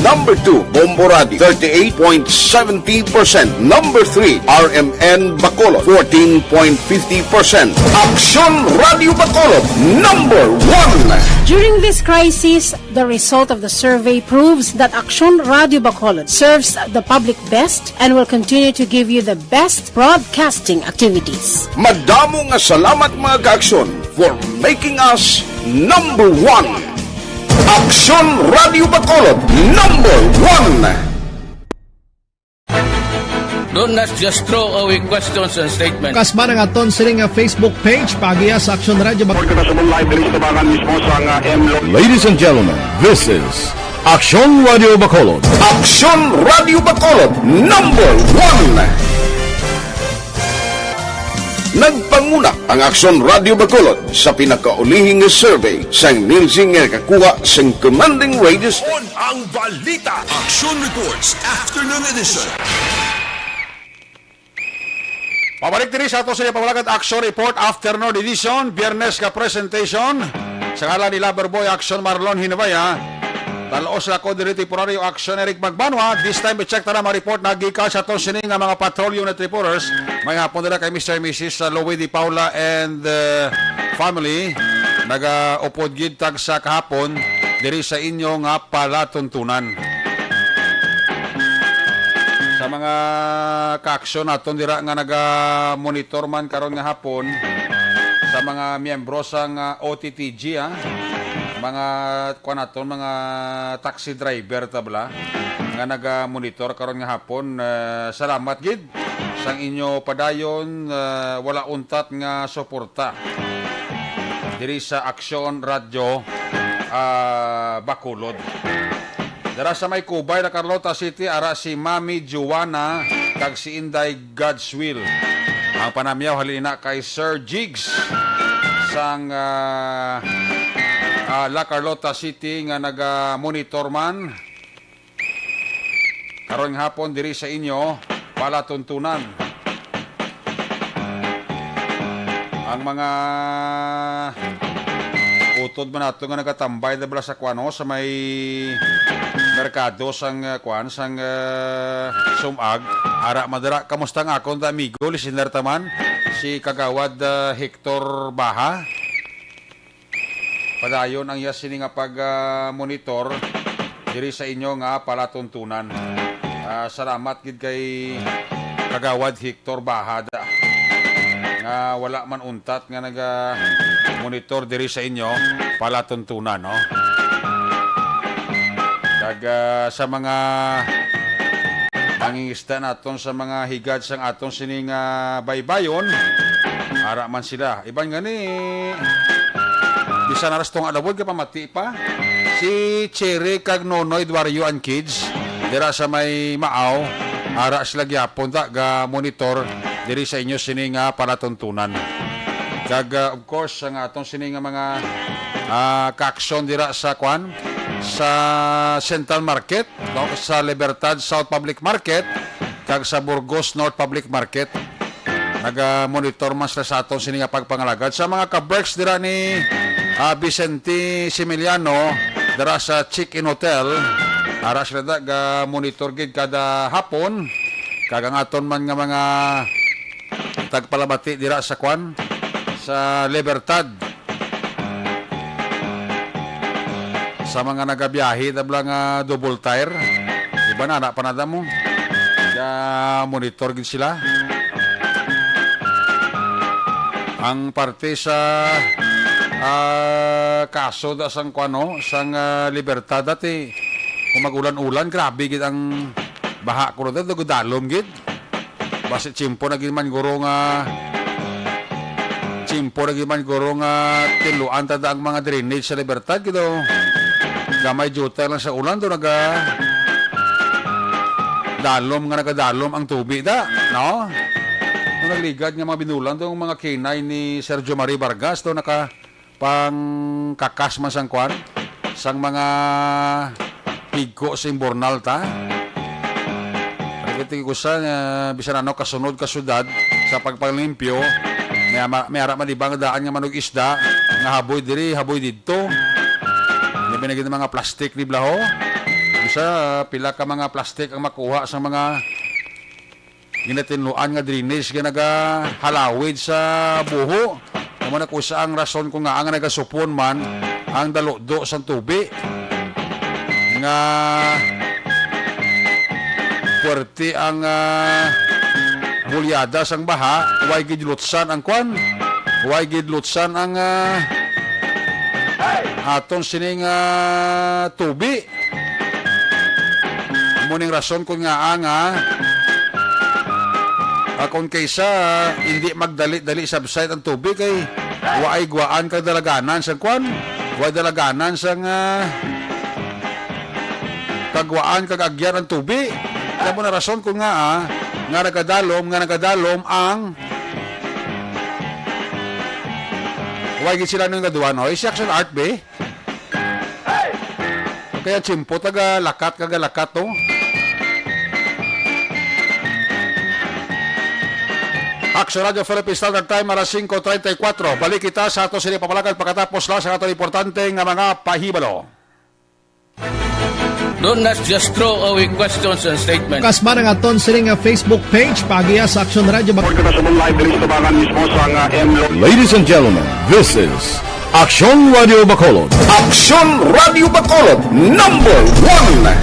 Number two, Bombo Radio, thirty-eight point seventy percent. Number three, R M N Bacolod, fourteen point fifty percent. Aksyon Radio Bacolod, number one. During this crisis, the result of the survey proves that Aksyon Radio Bacolod serves the public best and will continue to give you the best broadcasting activities. Madamo nga salamat, mga kaaksyon, for making us number one. Aksyon Radio Bacolod, number one. Don't not just throw away questions and statements. Kasman ang aton sini nga Facebook page, paagiha sa Aksyon Radio Bak- Report ko na sa mong live diri sa Tabangan mismo sa nga M Lo- Ladies and gentlemen, this is Aksyon Radio Bacolod. Aksyon Radio Bacolod, number one. Nagpanguna ang Aksyon Radio Bacolod sa pinakaulihi nga survey sang Nielsen nga nakakuha sang commanding radio station. Ang balita. Aksyon Reports, Afternoon Edition. Pabalik diri sa ato sa pamalakat Action Report, Afternoon Edition, Biyernes ka presentation. Sa ngalan ni Lover Boy Action Marlon Hinabaya, talos la ko diri temporaryo Action Eric Magbanwa. This time, i-check ta na mga report na gikan sa aton sini nga mga patrol unit reporters. May hapon nila kay Mister and Missus Louie Di Paula and uh, family. Nagaupod gid tag sa kahapon diri sa inyo nga palatuntunan. Sa mga kaaksyon naton dira nga naga-monitor man karon nga hapon, sa mga miyembro sang, ah, O T T G, ah, mga kuan naton, mga taxi driver ta bala, nga naga-monitor karon nga hapon, ah, salamat gid sang inyo padayon, ah, wala untat nga suporta diri sa Aksyon Radyo, ah, Bacolod. Dara sa may Cubay, La Carlota City, ara si Mami Joanna kag si Inday God's Will. Ang panamyaw halin na kay Sir Jigs sang, ah, ah, La Carlota City nga naga-monitor man karon nga hapon diri sa inyo palatuntunan. Ang mga utod man nato nga nagatambay na bala sa kuan, no, sa may merkado sang, uh, kuan, sang, uh, Sumag. Ara madara, kamusta ang akon ta amigo, listener ta man, si Kagawad, uh, Hector Baha? Padayon ang iya sini nga pag, ah, monitor diri sa inyo nga palatuntunan. Ah, salamat gid kay Kagawad Hector Bahada nga wala man untat nga naga-monitor diri sa inyo palatuntunan, no? Kag, ah, sa mga mangingisda naton sa mga higad sang aton sini nga baybayon, ara man sila. Iban gani, bisan aras tunga lawod ka pamati pa. Si Cherry kag Nonoy Duario and kids, dira sa may Maaw, ara sila gyapon ta ga monitor diri sa inyo sini nga palatuntunan. Kag, ah, of course, ang aton sini nga mga, ah, kaaksyon dira sa kwan, sa Central Market, no, sa Libertad South Public Market, kag sa Burgos North Public Market. Naga-monitor man sila sa aton sini nga pagpangalagad. Sa mga ka-Berks dira ni, ah, Vicente Similiano, dira sa Chick Inn Hotel, ara sila naga-monitor gid kada hapon. Kag ang aton man nga mga tagpalabati dira sa kwan, sa Libertad. Sa mga nagabiyahe, tabla nga double tire. Iba na, na pa na damo. Ga-monitor gid sila. Ang parte sa, ah, kaso da sang kuan, no, sang, ah, Libertad dati, kung mag-ulan-ulan, grabe gid ang baha ko ron, dati, dalom gid. Basi tiyempo na gid man guro nga, tiyempo na gid man guro nga tinluan ta da ang mga drainage sa Libertad, gid, oh. Gamay diutay lang sa ulan, do naga-, dalom nga nagadalom ang tubi da, no? Nung nagligad nga mga binulan tong mga kinay ni Sergio Marie Vargas, to naka pangkakas man sang kwan, sang mga pigko sa imbornal ta. Pagkati ko sa, eh, bisan ano kasunod ka syudad sa pagpanglimpyo, may, ama- may ara man iba nga daan nga manug isda, nga haboy diri, haboy didto. Labi na gid ang mga plastic ni Blaho. Bisa pila ka mga plastic ang makuha sa mga ginatinluan nga drainage nga nagahalawid sa Buho. Amo na kusa ang rason kung ngaa nga nagasupon man ang daludo sang tubi nga puwerte ang, ah, bulyada sang baha, way gid lutsan ang kwan, way gid lutsan ang, ah, aton sining, ah, tubi. Amo ning rason kung ngaa nga, ah, kung kaysa hindi magdali-dali subside ang tubig, kay waay gwaan kag dalaganan sang kwan, waay dalaganan sang, ah, kagwaan kag agyan ang tubig. Kaya mo na rason kung ngaa, ah, nga nagadalom, nga nagadalom ang waay gid sila nung gaduhan, oy. Si Action Art, be? Kaya tsimpo, taga lakat, kaga lakat, to. Action Radio Philippine Standard Time, alas singko treinta y cuatro. Balik kita sa ato sini papalagan pagkatapos lang sa ato importante nga mga pahibalo. Don't not just throw away questions and statements. Kasma ang aton sini nga Facebook page, pagiya sa Action Radio Bac- Report kita sa Moonlight, diri sa tubangan mismo sa nga M Lo- Ladies and gentlemen, this is Aksyon Radio Bacolod. Aksyon Radio Bacolod, number one.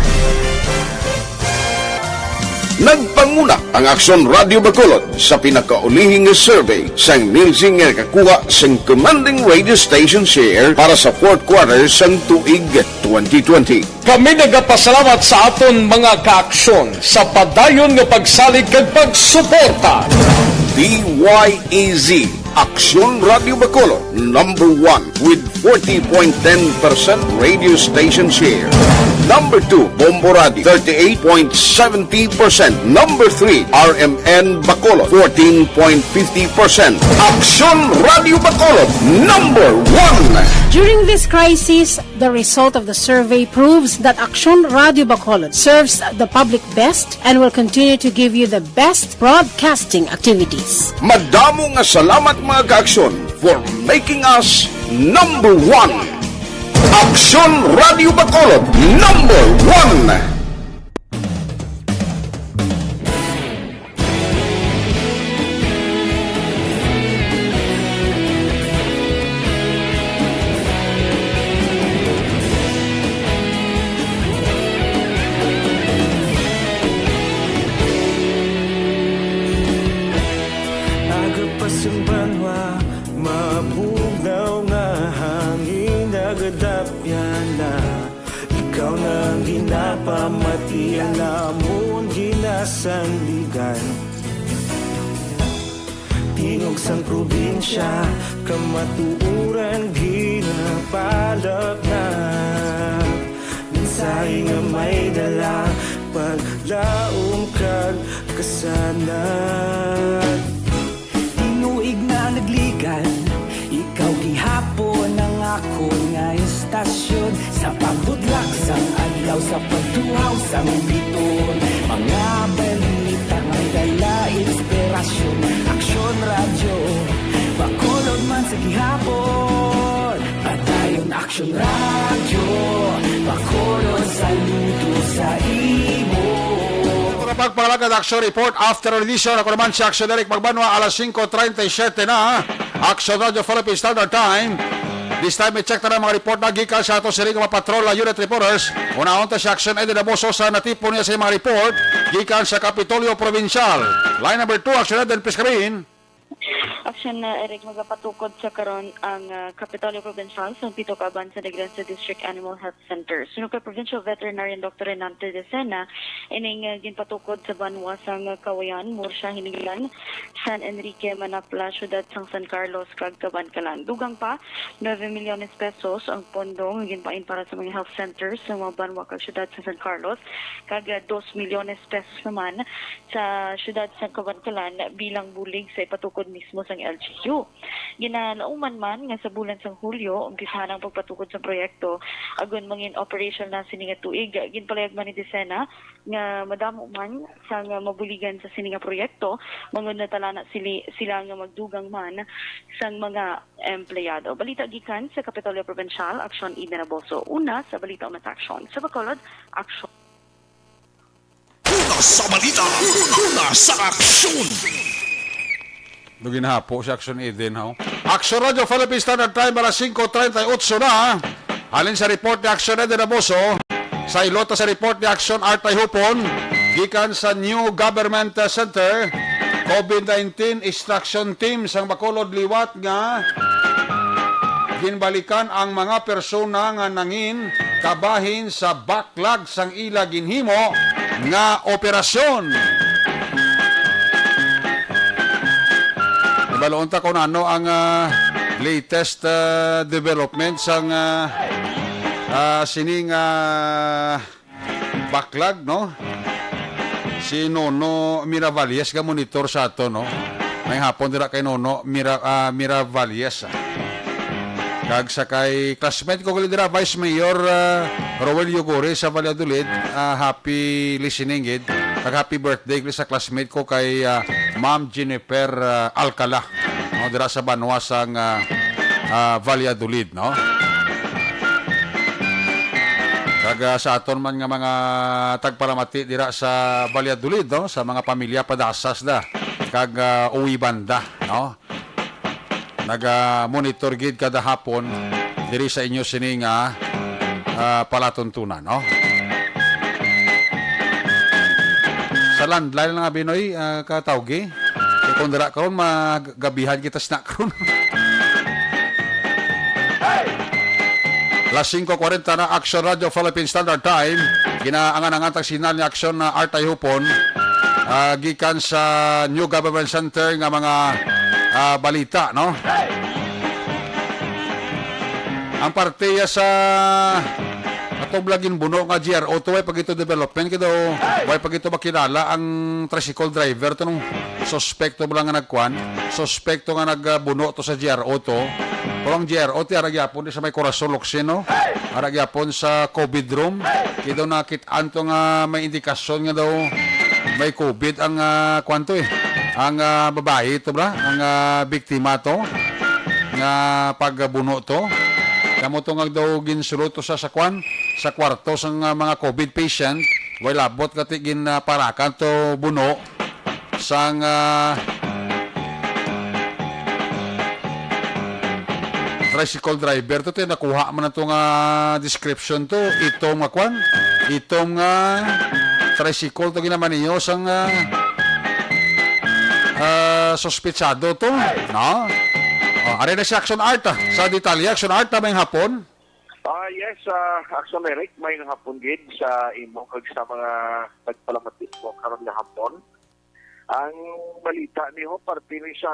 Nagpanguna ang Aksyon Radio Bacolod sa pinakaulihi nga survey sang Nielsen nga nakakuha sang commanding radio station share para sa fourth quarter sang tuig twenty twenty. Kami nagapasalamat sa aton mga kaaksyon sa padayon nga pagsalig kag pagsuporta. D Y E Z, Aksyon Radio Bacolod, number one with forty point ten percent radio station share. Number two, Bombo Radio, thirty-eight point seventy percent. Number three, R M N Bacolod, fourteen point fifty percent. Aksyon Radio Bacolod, number one. During this crisis, the result of the survey proves that Aksyon Radio Bacolod serves the public best and will continue to give you the best broadcasting activities. Madamo nga salamat, mga kaaksyon, for making us number one. Aksyon Radio Bacolod, number one. Aga pa sang banwa, mabugnaw nga hangin nagadapyan na. Ikaw na ang ginapamati, ang amon ginasandigan. Tingog sang probinsya, kamatuoran ginapalap na. Mensahe nga may dala, paglaom kag kasanag. Tinuig na nagligan, ikaw gihapon ang akon nga istasyon. Sa pagbudlak sang adlaw, sa pagtuhaw sang biton, mga balita may dala inspirasyon. Aksyon Radyo Bacolod man sa gihapon. Padayon Aksyon Radyo Bacolod, saludo sa imo. Ito na pagpangalaga ang Aksyon Report after edition. Ako naman si Aksyon Eric Magbanwa, alas singko treinta y siete na. Aksyon Radio Philippine Standard Time. This time, i-check ta na ang mga report na gikan sa ato siring nga mga patrol na unit reporters. Unahon ta si Aksyon Eddie Damoso sa natipon niya sa mga report gikan sa Kapitolyo Provincial. Line number two, Aksyon Eddie, please come in. Aksyon na, Eric, magapatukod sa karon ang, ah, Kapitolyo Provincial sa pito ka Abansa Negrense District Animal Health Center. Suno kay Provincial Veterinarian Doctor Renante Decena, ining, ah, ginpatukod sa banwa sang Kawayan, Murcia, Hiniglan, San Enrique, Manapla, Siyudad sang San Carlos, kag Kabankalan. Dugang pa, nuebe milyones pesos ang pondo nga ginbain para sa mga health centers sa mga banwa kag siyudad sa San Carlos, kag, ah, dos milyones pesos naman sa siyudad sa Kabankalan bilang bulig sa ipatukod mismo sang L G U. Ginalauman man nga sa bulan sang Hulyo, umpisahan ang pagpatukod sa proyekto, agon mangin operation na sini nga tuig. Ginpalayag man ni Decena nga madamo man sang mabuligan sa sini nga proyekto, bangod natala na sili-, sila nga magdugang man sang mga empleyado. Balita gikan sa Kapitolyo Provincial, Aksyon Eden Aboso. Una sa balita, una sa aksyon. Sa Bacolod, aksyon. Una sa balita, una sa aksyon. Dugi na hapo si Aksyon Eden, ho. Aksyon Radyo Philippine Standard Time, alas singko treinta y ocho na. Halin sa report ni Aksyon Eden Aboso, sa ilota sa report ni Aksyon Artay Hupon, gikan sa New Government Center, COVID nineteen Extraction Team sang Bacolod liwat nga ginbalikan ang mga persona nga nangin kabahin sa backlog sang ila ginhimo nga operasyon. Ibalon ta kung ano ang, ah, latest, ah, development sang, ah, ah, sining, ah, backlog, no? Si Nono Miravalles ga monitor sa ato, no? May hapon dira kay Nono Mira-, ah, Miravalles, ah. Kag sa kay classmate ko gali dira, Vice Mayor, ah, Roel Yuguri sa Valladolid, ah, happy listening gid. Kag happy birthday gali sa classmate ko kay, ah, Ma'am Jennifer, ah, Alcala, no, dira sa banwa sang, ah, ah, Valladolid, no? Kag, ah, sa aton man nga mga tagpalamati dira sa Valladolid, no, sa mga pamilya Padasas da kag, ah, Uwi Banda, no? Naga-monitor gid kada hapon diri sa inyo sini nga, ah, palatuntunan, no? Sa landline lang, Binoy, ah, katawgi. Kay kung dira karon, magabihan kita sa karon. Las singko kwarenta na, Aksyon Radyo Philippine Standard Time. Ginaangan-angan tag signal ni Aksyon na Artay Hupon, ah, gikan sa New Government Center nga mga, ah, balita, no? Ang parte ya sa atong lagi ginbuno nga G R O to, way pa gito development, kay daw way pa gito makilala ang tricycle driver to, nung suspekto ba lang nga nagkuan, suspekto nga nagbuno to sa G R O to. Pero ang G R O ti ara gyapon di sa may Corazon Locsin, no? Ara gyapon sa COVID room. Kay daw nakit-an to nga may indikasyon nga daw may COVID ang, ah, kuan to, eh. Ang, ah, babayi to, bra? Ang, ah, biktima to nga pagbuno to. Kamo to nga daw ginsulod to sa, sa kuan, sa kwarto sang, ah, mga COVID patient. Way labot kati ginparakan to buno sang, ah, tricycle driver to, ti nakuha man to nga description to. Itom nga kwan, itom nga tricycle to ginamaniho sang, ah, ah, suspitsado to, no? Oh, ari na si Action Art, ah. Sa detalye, Action Art, ah, may hapon. Ah, yes, ah, Action Eric, may hapon gid sa imo kag sa mga nagpalamati mo karon nga hapon. Ang balita niyo, parte ni sa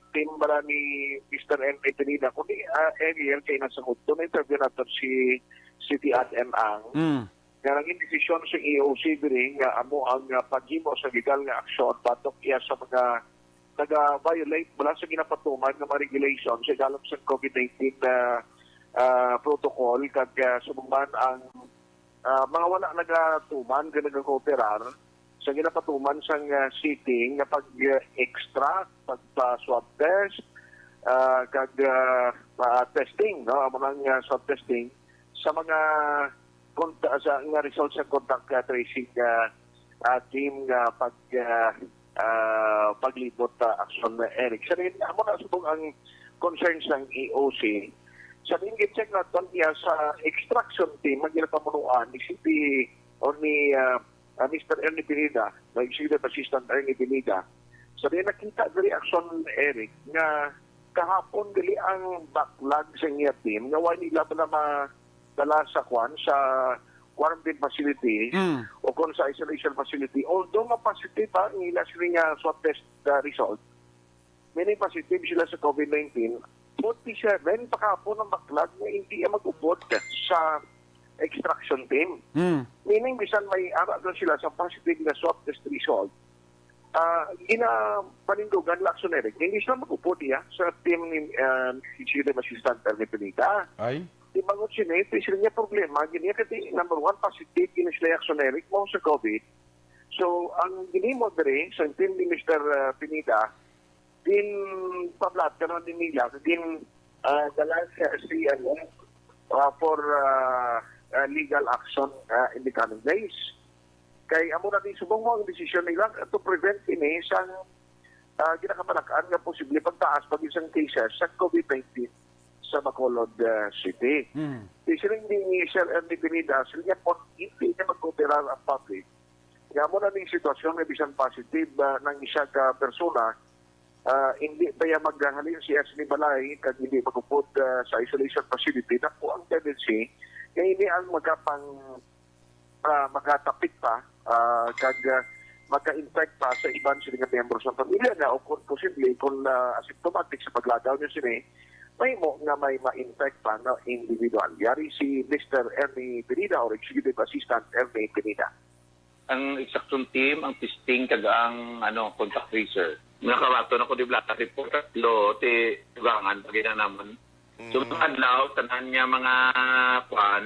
team bala ni Mister N A Pineda, kundi, ah, earlier kay nasa hudto na interview nato si City Admin ang Mm. nga naging desisyon sa E O C diri nga amo ang, ah, paghimo sa legal nga aksyon batok iya sa mga naga-violate bala sa ginapatuman nga mga regulation sa ilalom sa COVID nineteen na, ah, protocol kag, ah, subong man ang, ah, mga wala nagatuman nga nagakooperar sa ginapatuman sang, ah, city nga pag-extract, pagpa-swab test, ah, kag, ah, pa-testing, no? Amo nang, ah, swab testing sa mga konta-, sa, nga result sa contact, ah, tracing, ah, ah, team nga pag, ah, ah, paglibot, ah, aksyon, Eric. Sa rin, amo na subong ang concern sang E O C. Sa rin, check naton iya sa extraction team ang ginapamunuan ni C P or ni, ah, ah, Mister Ernie Pineda, no, Executive Assistant Ernie Pineda, So, di nakita diri, Action Eric, nga kahapon dili ang backlog sa iya team nga wala nila pala madala sa kwan, sa quarantine facility Mm. o kung sa isolation facility. Although nga positive ang ila sila nga swab test, uh, result, meaning positive sila sa COVID nineteen, forty-seven pa kahapon ang backlog nga hindi mag-upod sa extraction team. Mm. Meaning, bisan may ara na sila sa positive nga swab test result, ah, ginapanindugan lang, Action Eric, hindi sila mag-upod niya sa team ni, ah, Executive Assistant Ernie Pineda. Ay? Di mangot sila, ito sila niya problema, gini kati number one, positive gini sila, Action Eric, mo sa COVID. So, ang ginimo diri sa team ni Mister, ah, Pineda, din pablat ka naman din nila, din, ah, dala siya si, ano, ah, for, ah, ah, legal action, ah, in the coming days. Kay amo na din subong mo ang desisyon nila to prevent ini sang, ah, ginakabalakan nga posible pagtaas pa gid sang cases sa COVID nineteen sa Bacolod, ah, City. Mm. Di siling ni Sir Ernie Pineda, sila niya kung hindi niya mag-cooperar ang public, nga amo na ning sitwasyon nga bisan positive, ah, nang isa ka persona, ah, hindi pa iya maghalin siya sa balay kag hindi mag-upod, ah, sa isolation facility, dako ang tendency nga ini ang magapang, ah, makatapik pa, ah, kag, ah, maka-infect pa sa iban sila nga miyembro sa pamilya niya o kung posible, kung, ah, asymptomatic sa paglagaw niya sini, mahimo nga may ma-infect pa nga individual. Yari si Mister Ernie Pineda or Executive Assistant Ernie Pineda. Ang extraction team, ang testing, kag ang, ano, contact tracer. Nakabaton ako di Blanca report, tatlo, ti dugangan, pag ina naman. So, Mm. mga adlaw, tanan nga mga, kwan,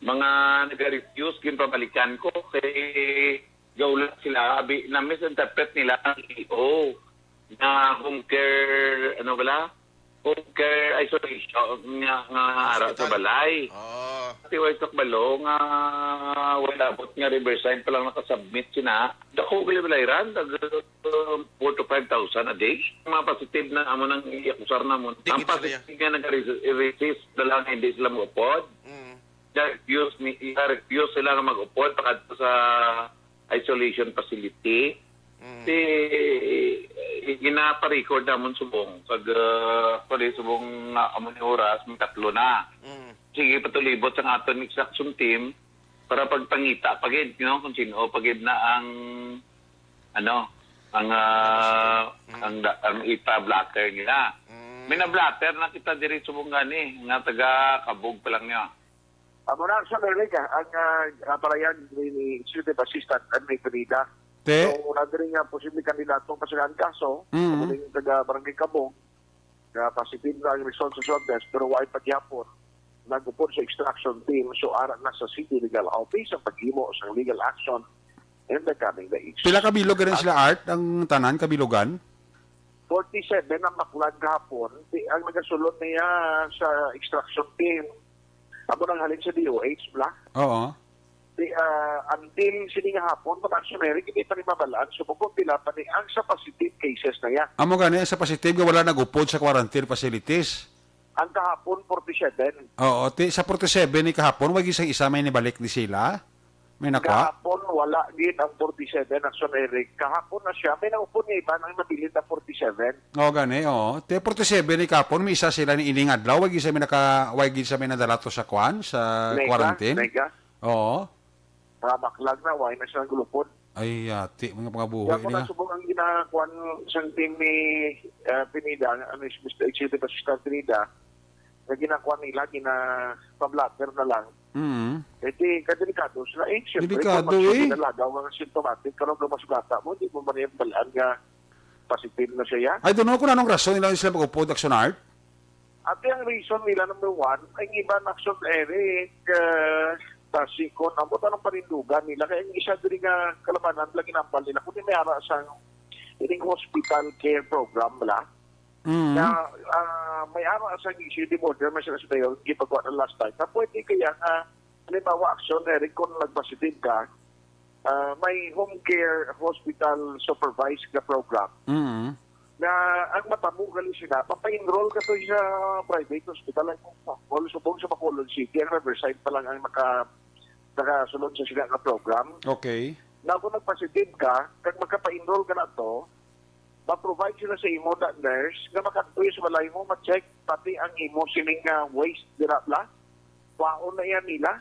mga nag-refuse, ginpabalikan ko, kay gaulat sila, abi, na-misinterpret nila ang E O na home care, ano bala? Home care isolation nga, nga ara sa Hospital. balay. Oo. Ti way sa kabalo nga wala abot nga Riverside pa lang nakasubmit sina. Dako gali balay ran, tag, uh, four to five thousand a day. Mga positive na amo nang iakusar namon. Ang positive nga nag-resist na lang, hindi sila mag-upod. Mm. Refuse ni, refuse sila nga mag-upod pakadto sa isolation facility. Mm. Ti, eh, ginaparecord namon subong. Pag, ah, pwede subong nga amo ni oras, may tatlo na. Mm. Sige, patulibot sa aton extraction team para pagpangita pa gid, you know, kung sino pa gid na ang, ano, ang, ah, Mm. ang da-, ang ipa-blotter nila. Mm. May na-blotter na kita diri subong gani, nga taga Kabog pa lang niya. Amo na, Sir Eric, ah, ang, ah, ah, palayan ni, ni Executive Assistant Ernie Pineda. Te? So, wala diri nga posible kandidato ang pasagaan kaso, Mm. amo ning taga Barangay Kabog, nga positive na ang result sa swab test, pero wala pa gyapon nag-upod sa extraction team. So, ara na sa City Legal Office ang paghimo sa legal action in the coming days. Pila ka bilog gani Ah. sila, Art, ang tanan, kabilogan? Forty-seven ang backlog gahapon. Di, ang nagasulod niya sa extraction team, amo nang halin sa D O H, bla? Oo. Di, ah, until sini nga hapon, mga aksyon, Eric, hindi pa ni mabalaan. So, kung pila pa ni ang sa positive cases na yan. Amo gani, sa positive nga wala nag-upod sa quarantine facilities. Ang kahapon, forty-seven. Oo, ti, sa forty-seven ni kahapon, wag isang isa may nibalik ni sila? May nakwa? Kahapon, wala gid ang forty-seven, aksyon, Eric. Kahapon na siya, may naupod nga iba nang nabilin na forty-seven. Oo, gani, oo. Ti, forty-seven ni kahapon, may isa sila ni ining adlaw, wag isa may naka, wag isa may nadala to sa kwan, sa Mega, quarantine. Mega. Oo. Mga backlog na, why na silang gulupod? Ay, yati, mga pangabuhi Kaya kung niya. Nasubong ang ginakuan sa team ni, ah, Pineda, ano, si Mister Executive Assistant Pineda, na ginakuan nila, gina-pablatter na lang. Mm. Eh, di, kadelikado sila. Eh, siyempre, Delikado, kung eh. Nalagaw nga symptomatic, kung ang mas bata mo, di mo man yung balaan nga positive na siya. I don't know kung anong rason nila sila mag-upod, Action Art. Ati ang reason nila, number one, ang iba na action, Eric, uh, Tasikon, ang buta ng panindugan nila. Kaya yung isa diri nga kalabanan, lagi nampal nila. Kundi may ara sang ining hospital care program, bala. Mm. Na, ah, may ara sang issue, di mo, may sila sa dayon, gipagawa na last time. Na pwede kaya nga, halimbawa, action, Eric, kung nagpositive ka, ah, may home care hospital supervised nga program. Mm. Na ang matabo gali sila, mapa-enroll ka to sa private hospital, ang example, subong sa Bacolod City, ang Riverside pa lang ang naka-, nakasulod sa sila nga program. Okay. Na kung nagpositive ka, kag magkapa-enroll ka na to, ma-provide sila sa imo na nurse nga makadto sa balay mo, ma-check pati ang imo sining nga waste dira bla. Kwaon na iya nila.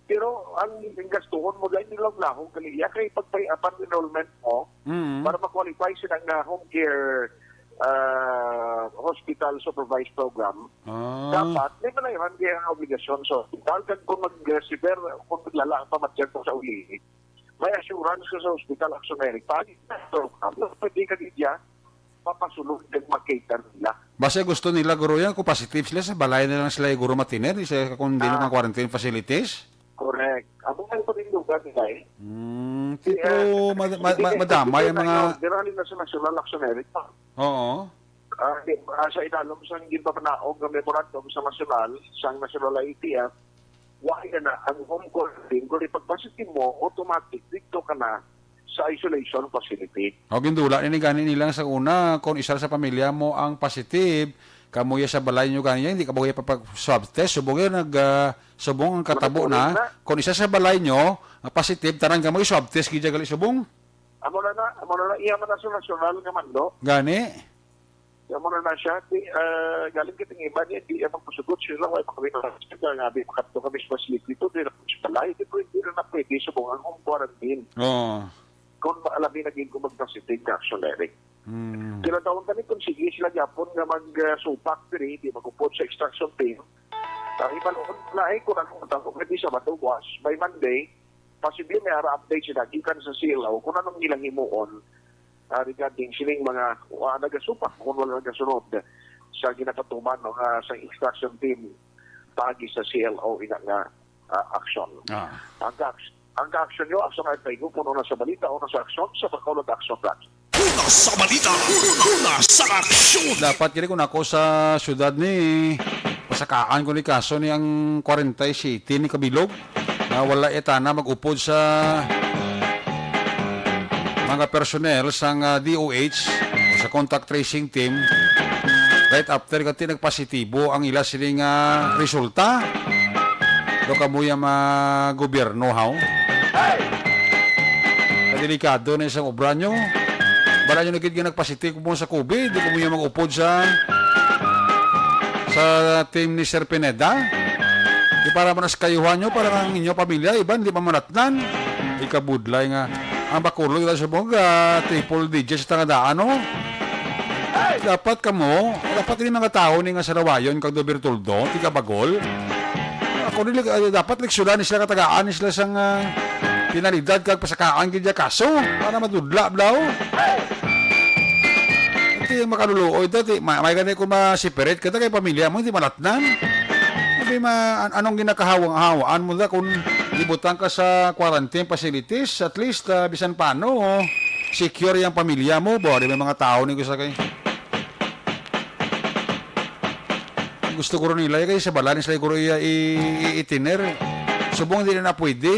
Pero ang gastuhon mo dahil nilang lahog kaliya kay pagpay-apan enrollment mo Mm. para ma-qualify sila nga home care ah, hospital supervised program. Ah. Dapat may malayuhan kaya ang obligasyon sa hospital kag kung mag-refer, kung maglala ang pamatyag mo sa uli, may assurance ka sa hospital, Action Eric. Pag program, pwede ka diya mapasulod kag makater nila. Basta gusto nila, guro, yan, kung positive sila, sa balay na lang sila, guro, matiner, di sa kung di Ah. na quarantine facilities. Correct. Amo ang panindugan nila eh. Mm, Di, tipo, ah, mad- mad- hindi mad- ka madamay ang pwede mga na, dira rin na sa National Action Eric. Oo. Ah, di, ah, sa ilalom sa ginpapanaog nga memorandum sa nasyonal, sa national I T F, wa na na ang home quarantine, kung ipagpositive mo, automatic, dito ka na sa isolation facility. O, gindula ini gani nila sa una, kung isa sa pamilya mo ang positive, kamo ya sa balay nyo gani, hindi ka buhi pa pag swab test, subong yan nag, ah, subong ang katabo Matutuloy na, na. Kung isa sa balay nyo, ang positive, tanan kamo i-swab test, gidya gali subong. Amo na na, amo na na, iya man na sa nasyonal nga mando. Gani? Amo na na siya, di, ah, galing kita ng iba niya, di, ah, magpasugot sila, wala pa kami na, nga, di, makadto kami sa facility, di, na kami sa balay, di, pwede, di na pwede, subong ang home quarantine. Oo. Kung ma-, alam niyo, naging kung magpasiting ka, Action Direct. Mm. Sila taon kami kung sige sila gyapon nga mag, ah, supak diri, di mag-upod sa extraction team. Ang ibalon na ay kung ano ang tawag nga di sa matuwas, by Monday, posible may ara update sila gikan sa C L O kung anong nilang himuon, ah, regarding sining mga, ah, nagasupak kung wala nagasunod sa ginapatuman, no, nga sa extraction team paagi sa C L O ina nga, ah, aksyon. Ah. Ang ka-, ang ka-aksyon nyo, aksyon ay paigo, puno na sa balita o na sa aksyon, sa Bacolod Action Plan. Una sa balita, una sa aksyon. Dapat kini kung ako sa syudad ni pasakaan ko ni kaso ni ang forty-seven ni kabilog na wala itana mag-upod sa mga personnel sang, ah, D O H o sa contact tracing team right after kati nagpositibo ang ila sining, ah, resulta. Do kamo ya mga gobyerno, haw? Kadelikado na isang obra nyo. Bala nyo na gid nga nagpositive mo sa COVID, di ko mo yung mag-upod sa, sa team ni Sir Pineda. Di para man sa kayuhan nyo, para ang inyo pamilya, iban, di mamanatnan. Ikabudlay nga. Ang Bacolod, kita sa mga triple digits sa tangadaan, no? Dapat kamo, dapat ini mga tao ni nga Sarawayon, kag Dobertuldo, tiga Bagol. Ako nila, ah, dapat leksyonan ni sila, katagaan ni sila sang, ah, penalidad kag pasakaan gid ya kaso para madudla, blaw. Ito yung makaluluoy, dati, ma-, may gani kung ma-separate ka, kay pamilya mo, hindi manatnan. Sabi ma, an-, anong ginakahawang-hawaan mo da kung ibutang ka sa quarantine facilities, at least, ah, bisan paano, secure yung pamilya mo, bo, di may mga tao ni gusto kay Gusto ko ron nila, kay sa balay ni sila guro iya i-, i-, itiner. Subong hindi na pwede.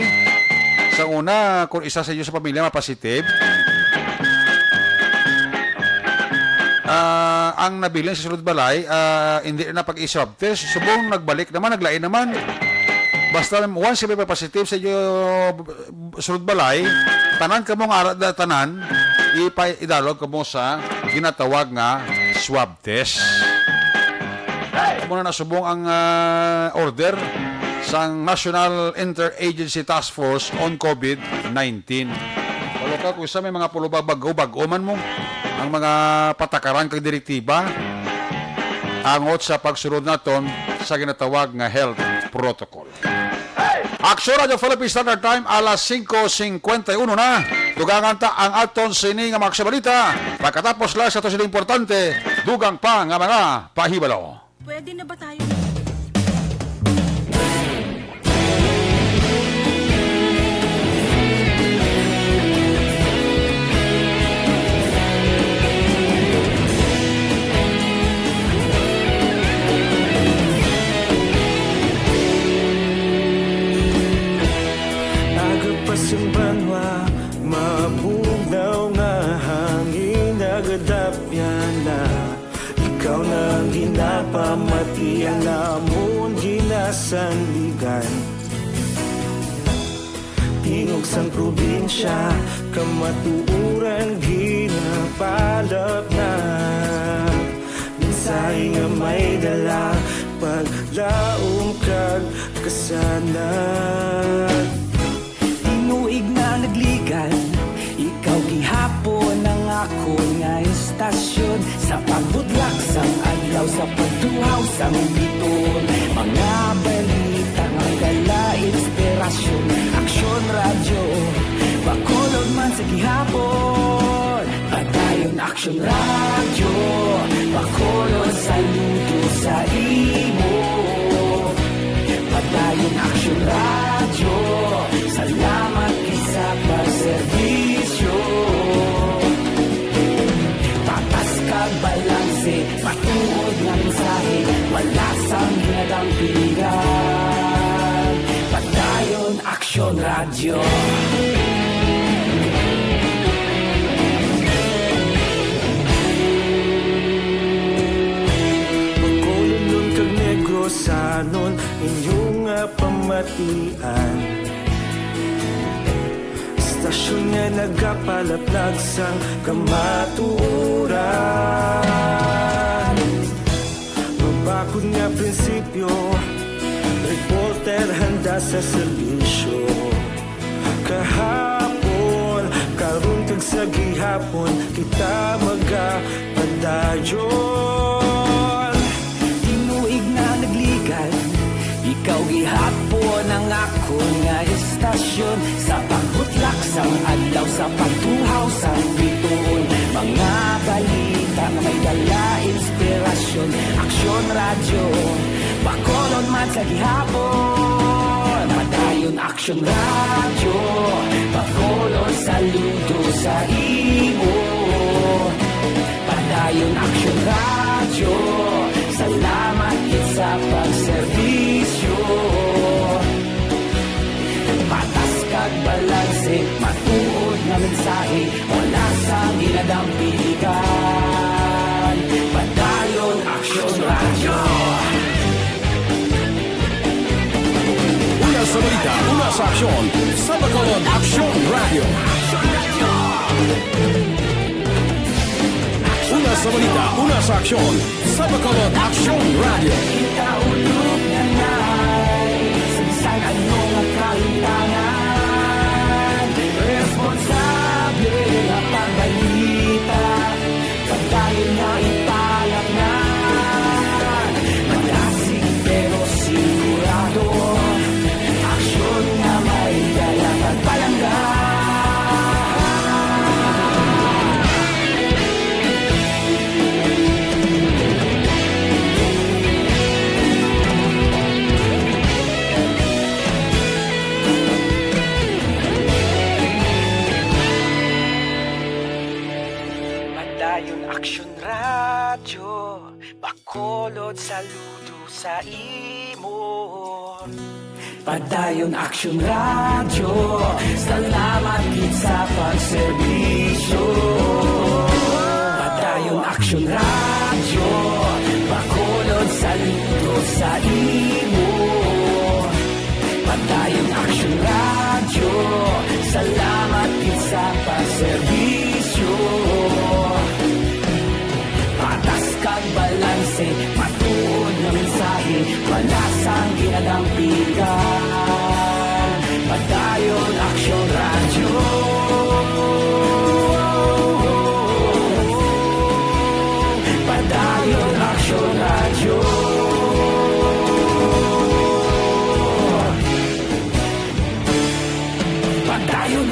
Sa una, kung isa sa inyo sa pamilya mapositive, ah, ang nabilin sa sulod balay, ah, hindi na pag-i-swab test. Subong nagbalik naman, naglain naman. Basta once may positive sa inyo sulod balay, tanan kamo nga ara-, da-, tanan, ipa-, idalog kamo sa ginatawag nga swab test. Amo na nasubong ang, ah, order sang National Interagency Task Force on COVID nineteen. Walo ka, kung isa may mga pulubag, bag-o, bag-o man mo ang mga patakaran kag direktiba angot sa pagsunod naton sa ginatawag nga health protocol. Aksyon, Radyo Philippine Standard Time, alas singko singkwenta y uno na. Dugangan ta ang aton sini nga mga aksyon balita. Pagkatapos lang sa to sila importante, dugang pa nga mga pahibalo. Pwede na ba tayo? Aga pa sa banwa, mabugnaw nga hangin, nagadapyan na. Ikaw na ang ginapamati, ang amon ginasandigan. Tingog sang probinsya, kamatuoran gid Palapnag, mensahe nga may dala, paglaom kag kasanag. Tinuig na nagligad, ikaw gihapon ang akon nga istasyon. Sa pagbudlak sang adlaw, sa pagtuhaw sang bituon, mga balita nga may dala inspirasyon. Aksyon Radyo, Bacolod man sa gihapon. Padayon Aksyon Radyo, Bacolod, saludo sa imo. Padayon Aksyon Radyo, salamat gid sa pagserbisyo. Patas kag balanse, matuod nga mensahe, wala sang ginadampigan. Padayon Aksyon Radyo. Bacolodnon kag Negrosanon, inyo nga pamatian. Istasyon nga nagapalaplag sang kamatuoran. Mabakod nga prinsipyo, reporter handa sa serbisyo. Kahapon, karon kag sa gihapon, kita magapadayon. Tinuig na nagligad, ikaw gihapon ang akon nga istasyon. Sa pagbutlak sang adlaw, sa pagtuhaw sang bituon, mga balita nga may dala inspirasyon. Aksyon Radyo, Bacolod man sa gihapon. Padayon Aksyon Radyo, Bacolod, saludo sa imo. Padayon Aksyon Radyo, salamat gid sa pagserbisyo. Patas kag balanse, matuod nga mensahe, wala sang ginadampigan. Padayon Aksyon Radyo. Una sa balita, una sa aksyon, sa Bacolod Aksyon Radyo. Una sa balita, una sa aksyon, sa Bacolod Aksyon Radyo. Kita ulog na nai, sa bisan ano nga kahimtangan, responsable nga pagbalita. Padayon nga ipalapngan, madasig pero sigurado, aksyon nga may dala pagpalangga. Padayon Aksyon Radyo, Bacolod, saludo sa imo. Padayon Aksyon Radyo, salamat gid sa pagserbisyo. Padayon Aksyon Radyo, Bacolod, saludo sa imo. Padayon Aksyon Radyo, salamat gid sa pagserbisyo. Patas kag balanse, matuod nga mensahe, wala sang ginadampigan. Padayon Aksyon Radyo. Padayon Aksyon Radyo. Padayon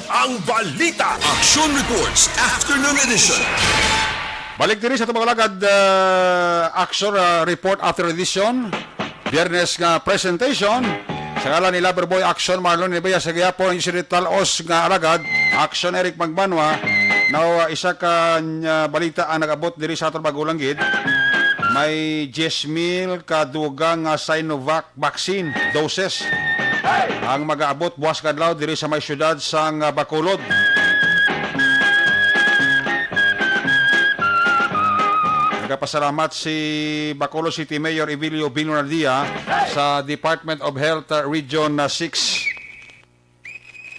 Ang balita. Action Reports Afternoon Edition. Balik diri sa atong mga alagad, ah, Action, ah, Report After Edition. Biyernes nga presentation. Sa ngalan ni Loverboy Action, Marlon Rivera sa gihapon, si Tal-os nga alagad, Action Eric Magbanwa. Now, ah, isa ka, ah, balita ang nag-abot diri sa aton bagulang gid. May diyes mil ka dugang nga Sinovac vaccine doses ang magaabot buwas nga adlaw diri sa may siyudad sang, ah, Bacolod. Nagapasalamat si Bacolod City Mayor Evilio Bing Lunardia sa Department of Health, ah, Region, ah, six.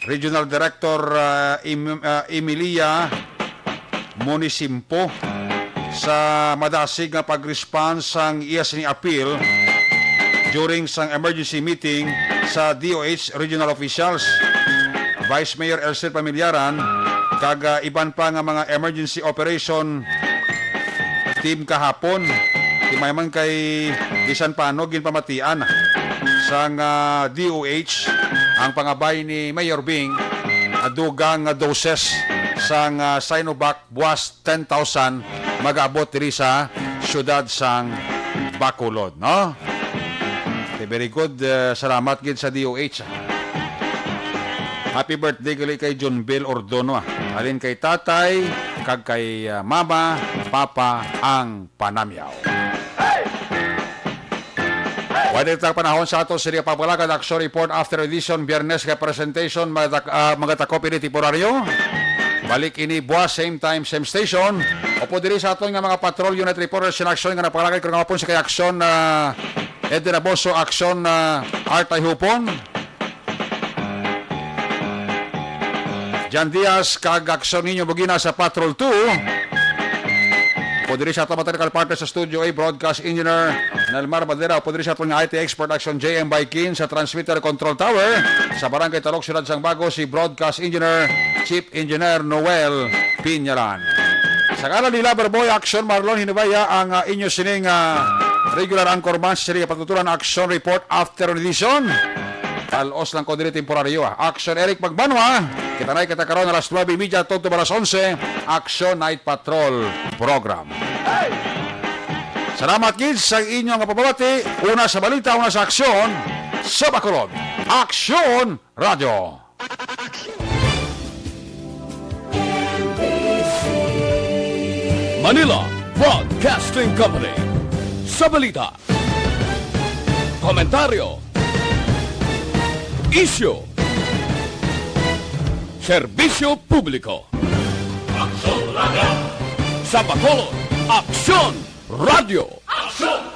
Regional Director, ah, Em-, ah, Emilia Monisimpo sa madasig nga pag-response sang iya sini appeal during sang emergency meeting sa D O H regional officials, Vice Mayor Elsie Pamelyaran, kag, ah, iban pa nga mga emergency operation team kahapon. Timayaman kay bisan paano ginpamatian sang, ah, D O H ang pangabay ni Mayor Bing, ah, dugang nga doses sang, ah, Sinovac buwas ten thousand magaabot diri sa siyudad sang Bacolod, no? Okay, very good. Ah, salamat gid sa D O H. Happy birthday gali kay John Bill Ordono, ah. Halin kay tatay, kag kay, ah, mama, papa, ang panamyaw. Pwede ta panahon sa ato sini nga pagbalagad, Action Report After Edition, Biyernes nga presentation, mga tak-, ah, mga takop ini temporaryo. Balik ini buwas, same time, same station. Upod diri sa aton nga mga patrol unit reporters in action nga napalagay ko nga hapon si kay Action, ah, Edwin Aboso, Action, ah, Artay Hupon. Jan Diaz kag Action Niño Bugina sa Patrol two. Upod diri sa aton mga technical partner sa Studio A, Broadcast Engineer Nelmar Madera. Upod diri sa aton nga I T expert, Action J M Baikin, sa Transmitter Control Tower sa Barangay Talok, Siyudad sang Bago, si Broadcast Engineer, Chief Engineer Noel Piñaran. Sa ngalan ni Loverboy Action, Marlon Hinubaya ang, ah, inyo sining, ah, regular anchorman sa sini nga patuturan, Action Report After Edition. Tal-os lang ko diri temporaryo, ah. Action Eric Magbanwa. Kita na kita karon alas nuebe y media tungtod alas onse. Action Night Patrol Program. Salamat gid sa inyo nga pamabati. Una sa balita, una sa aksyon sa Bacolod. Action Radio. Manila Broadcasting Company. Sa balita, komentaryo, isyu, serbisyo publiko. Aksyon Radio. Sa Bacolod, Aksyon Radio. Aksyon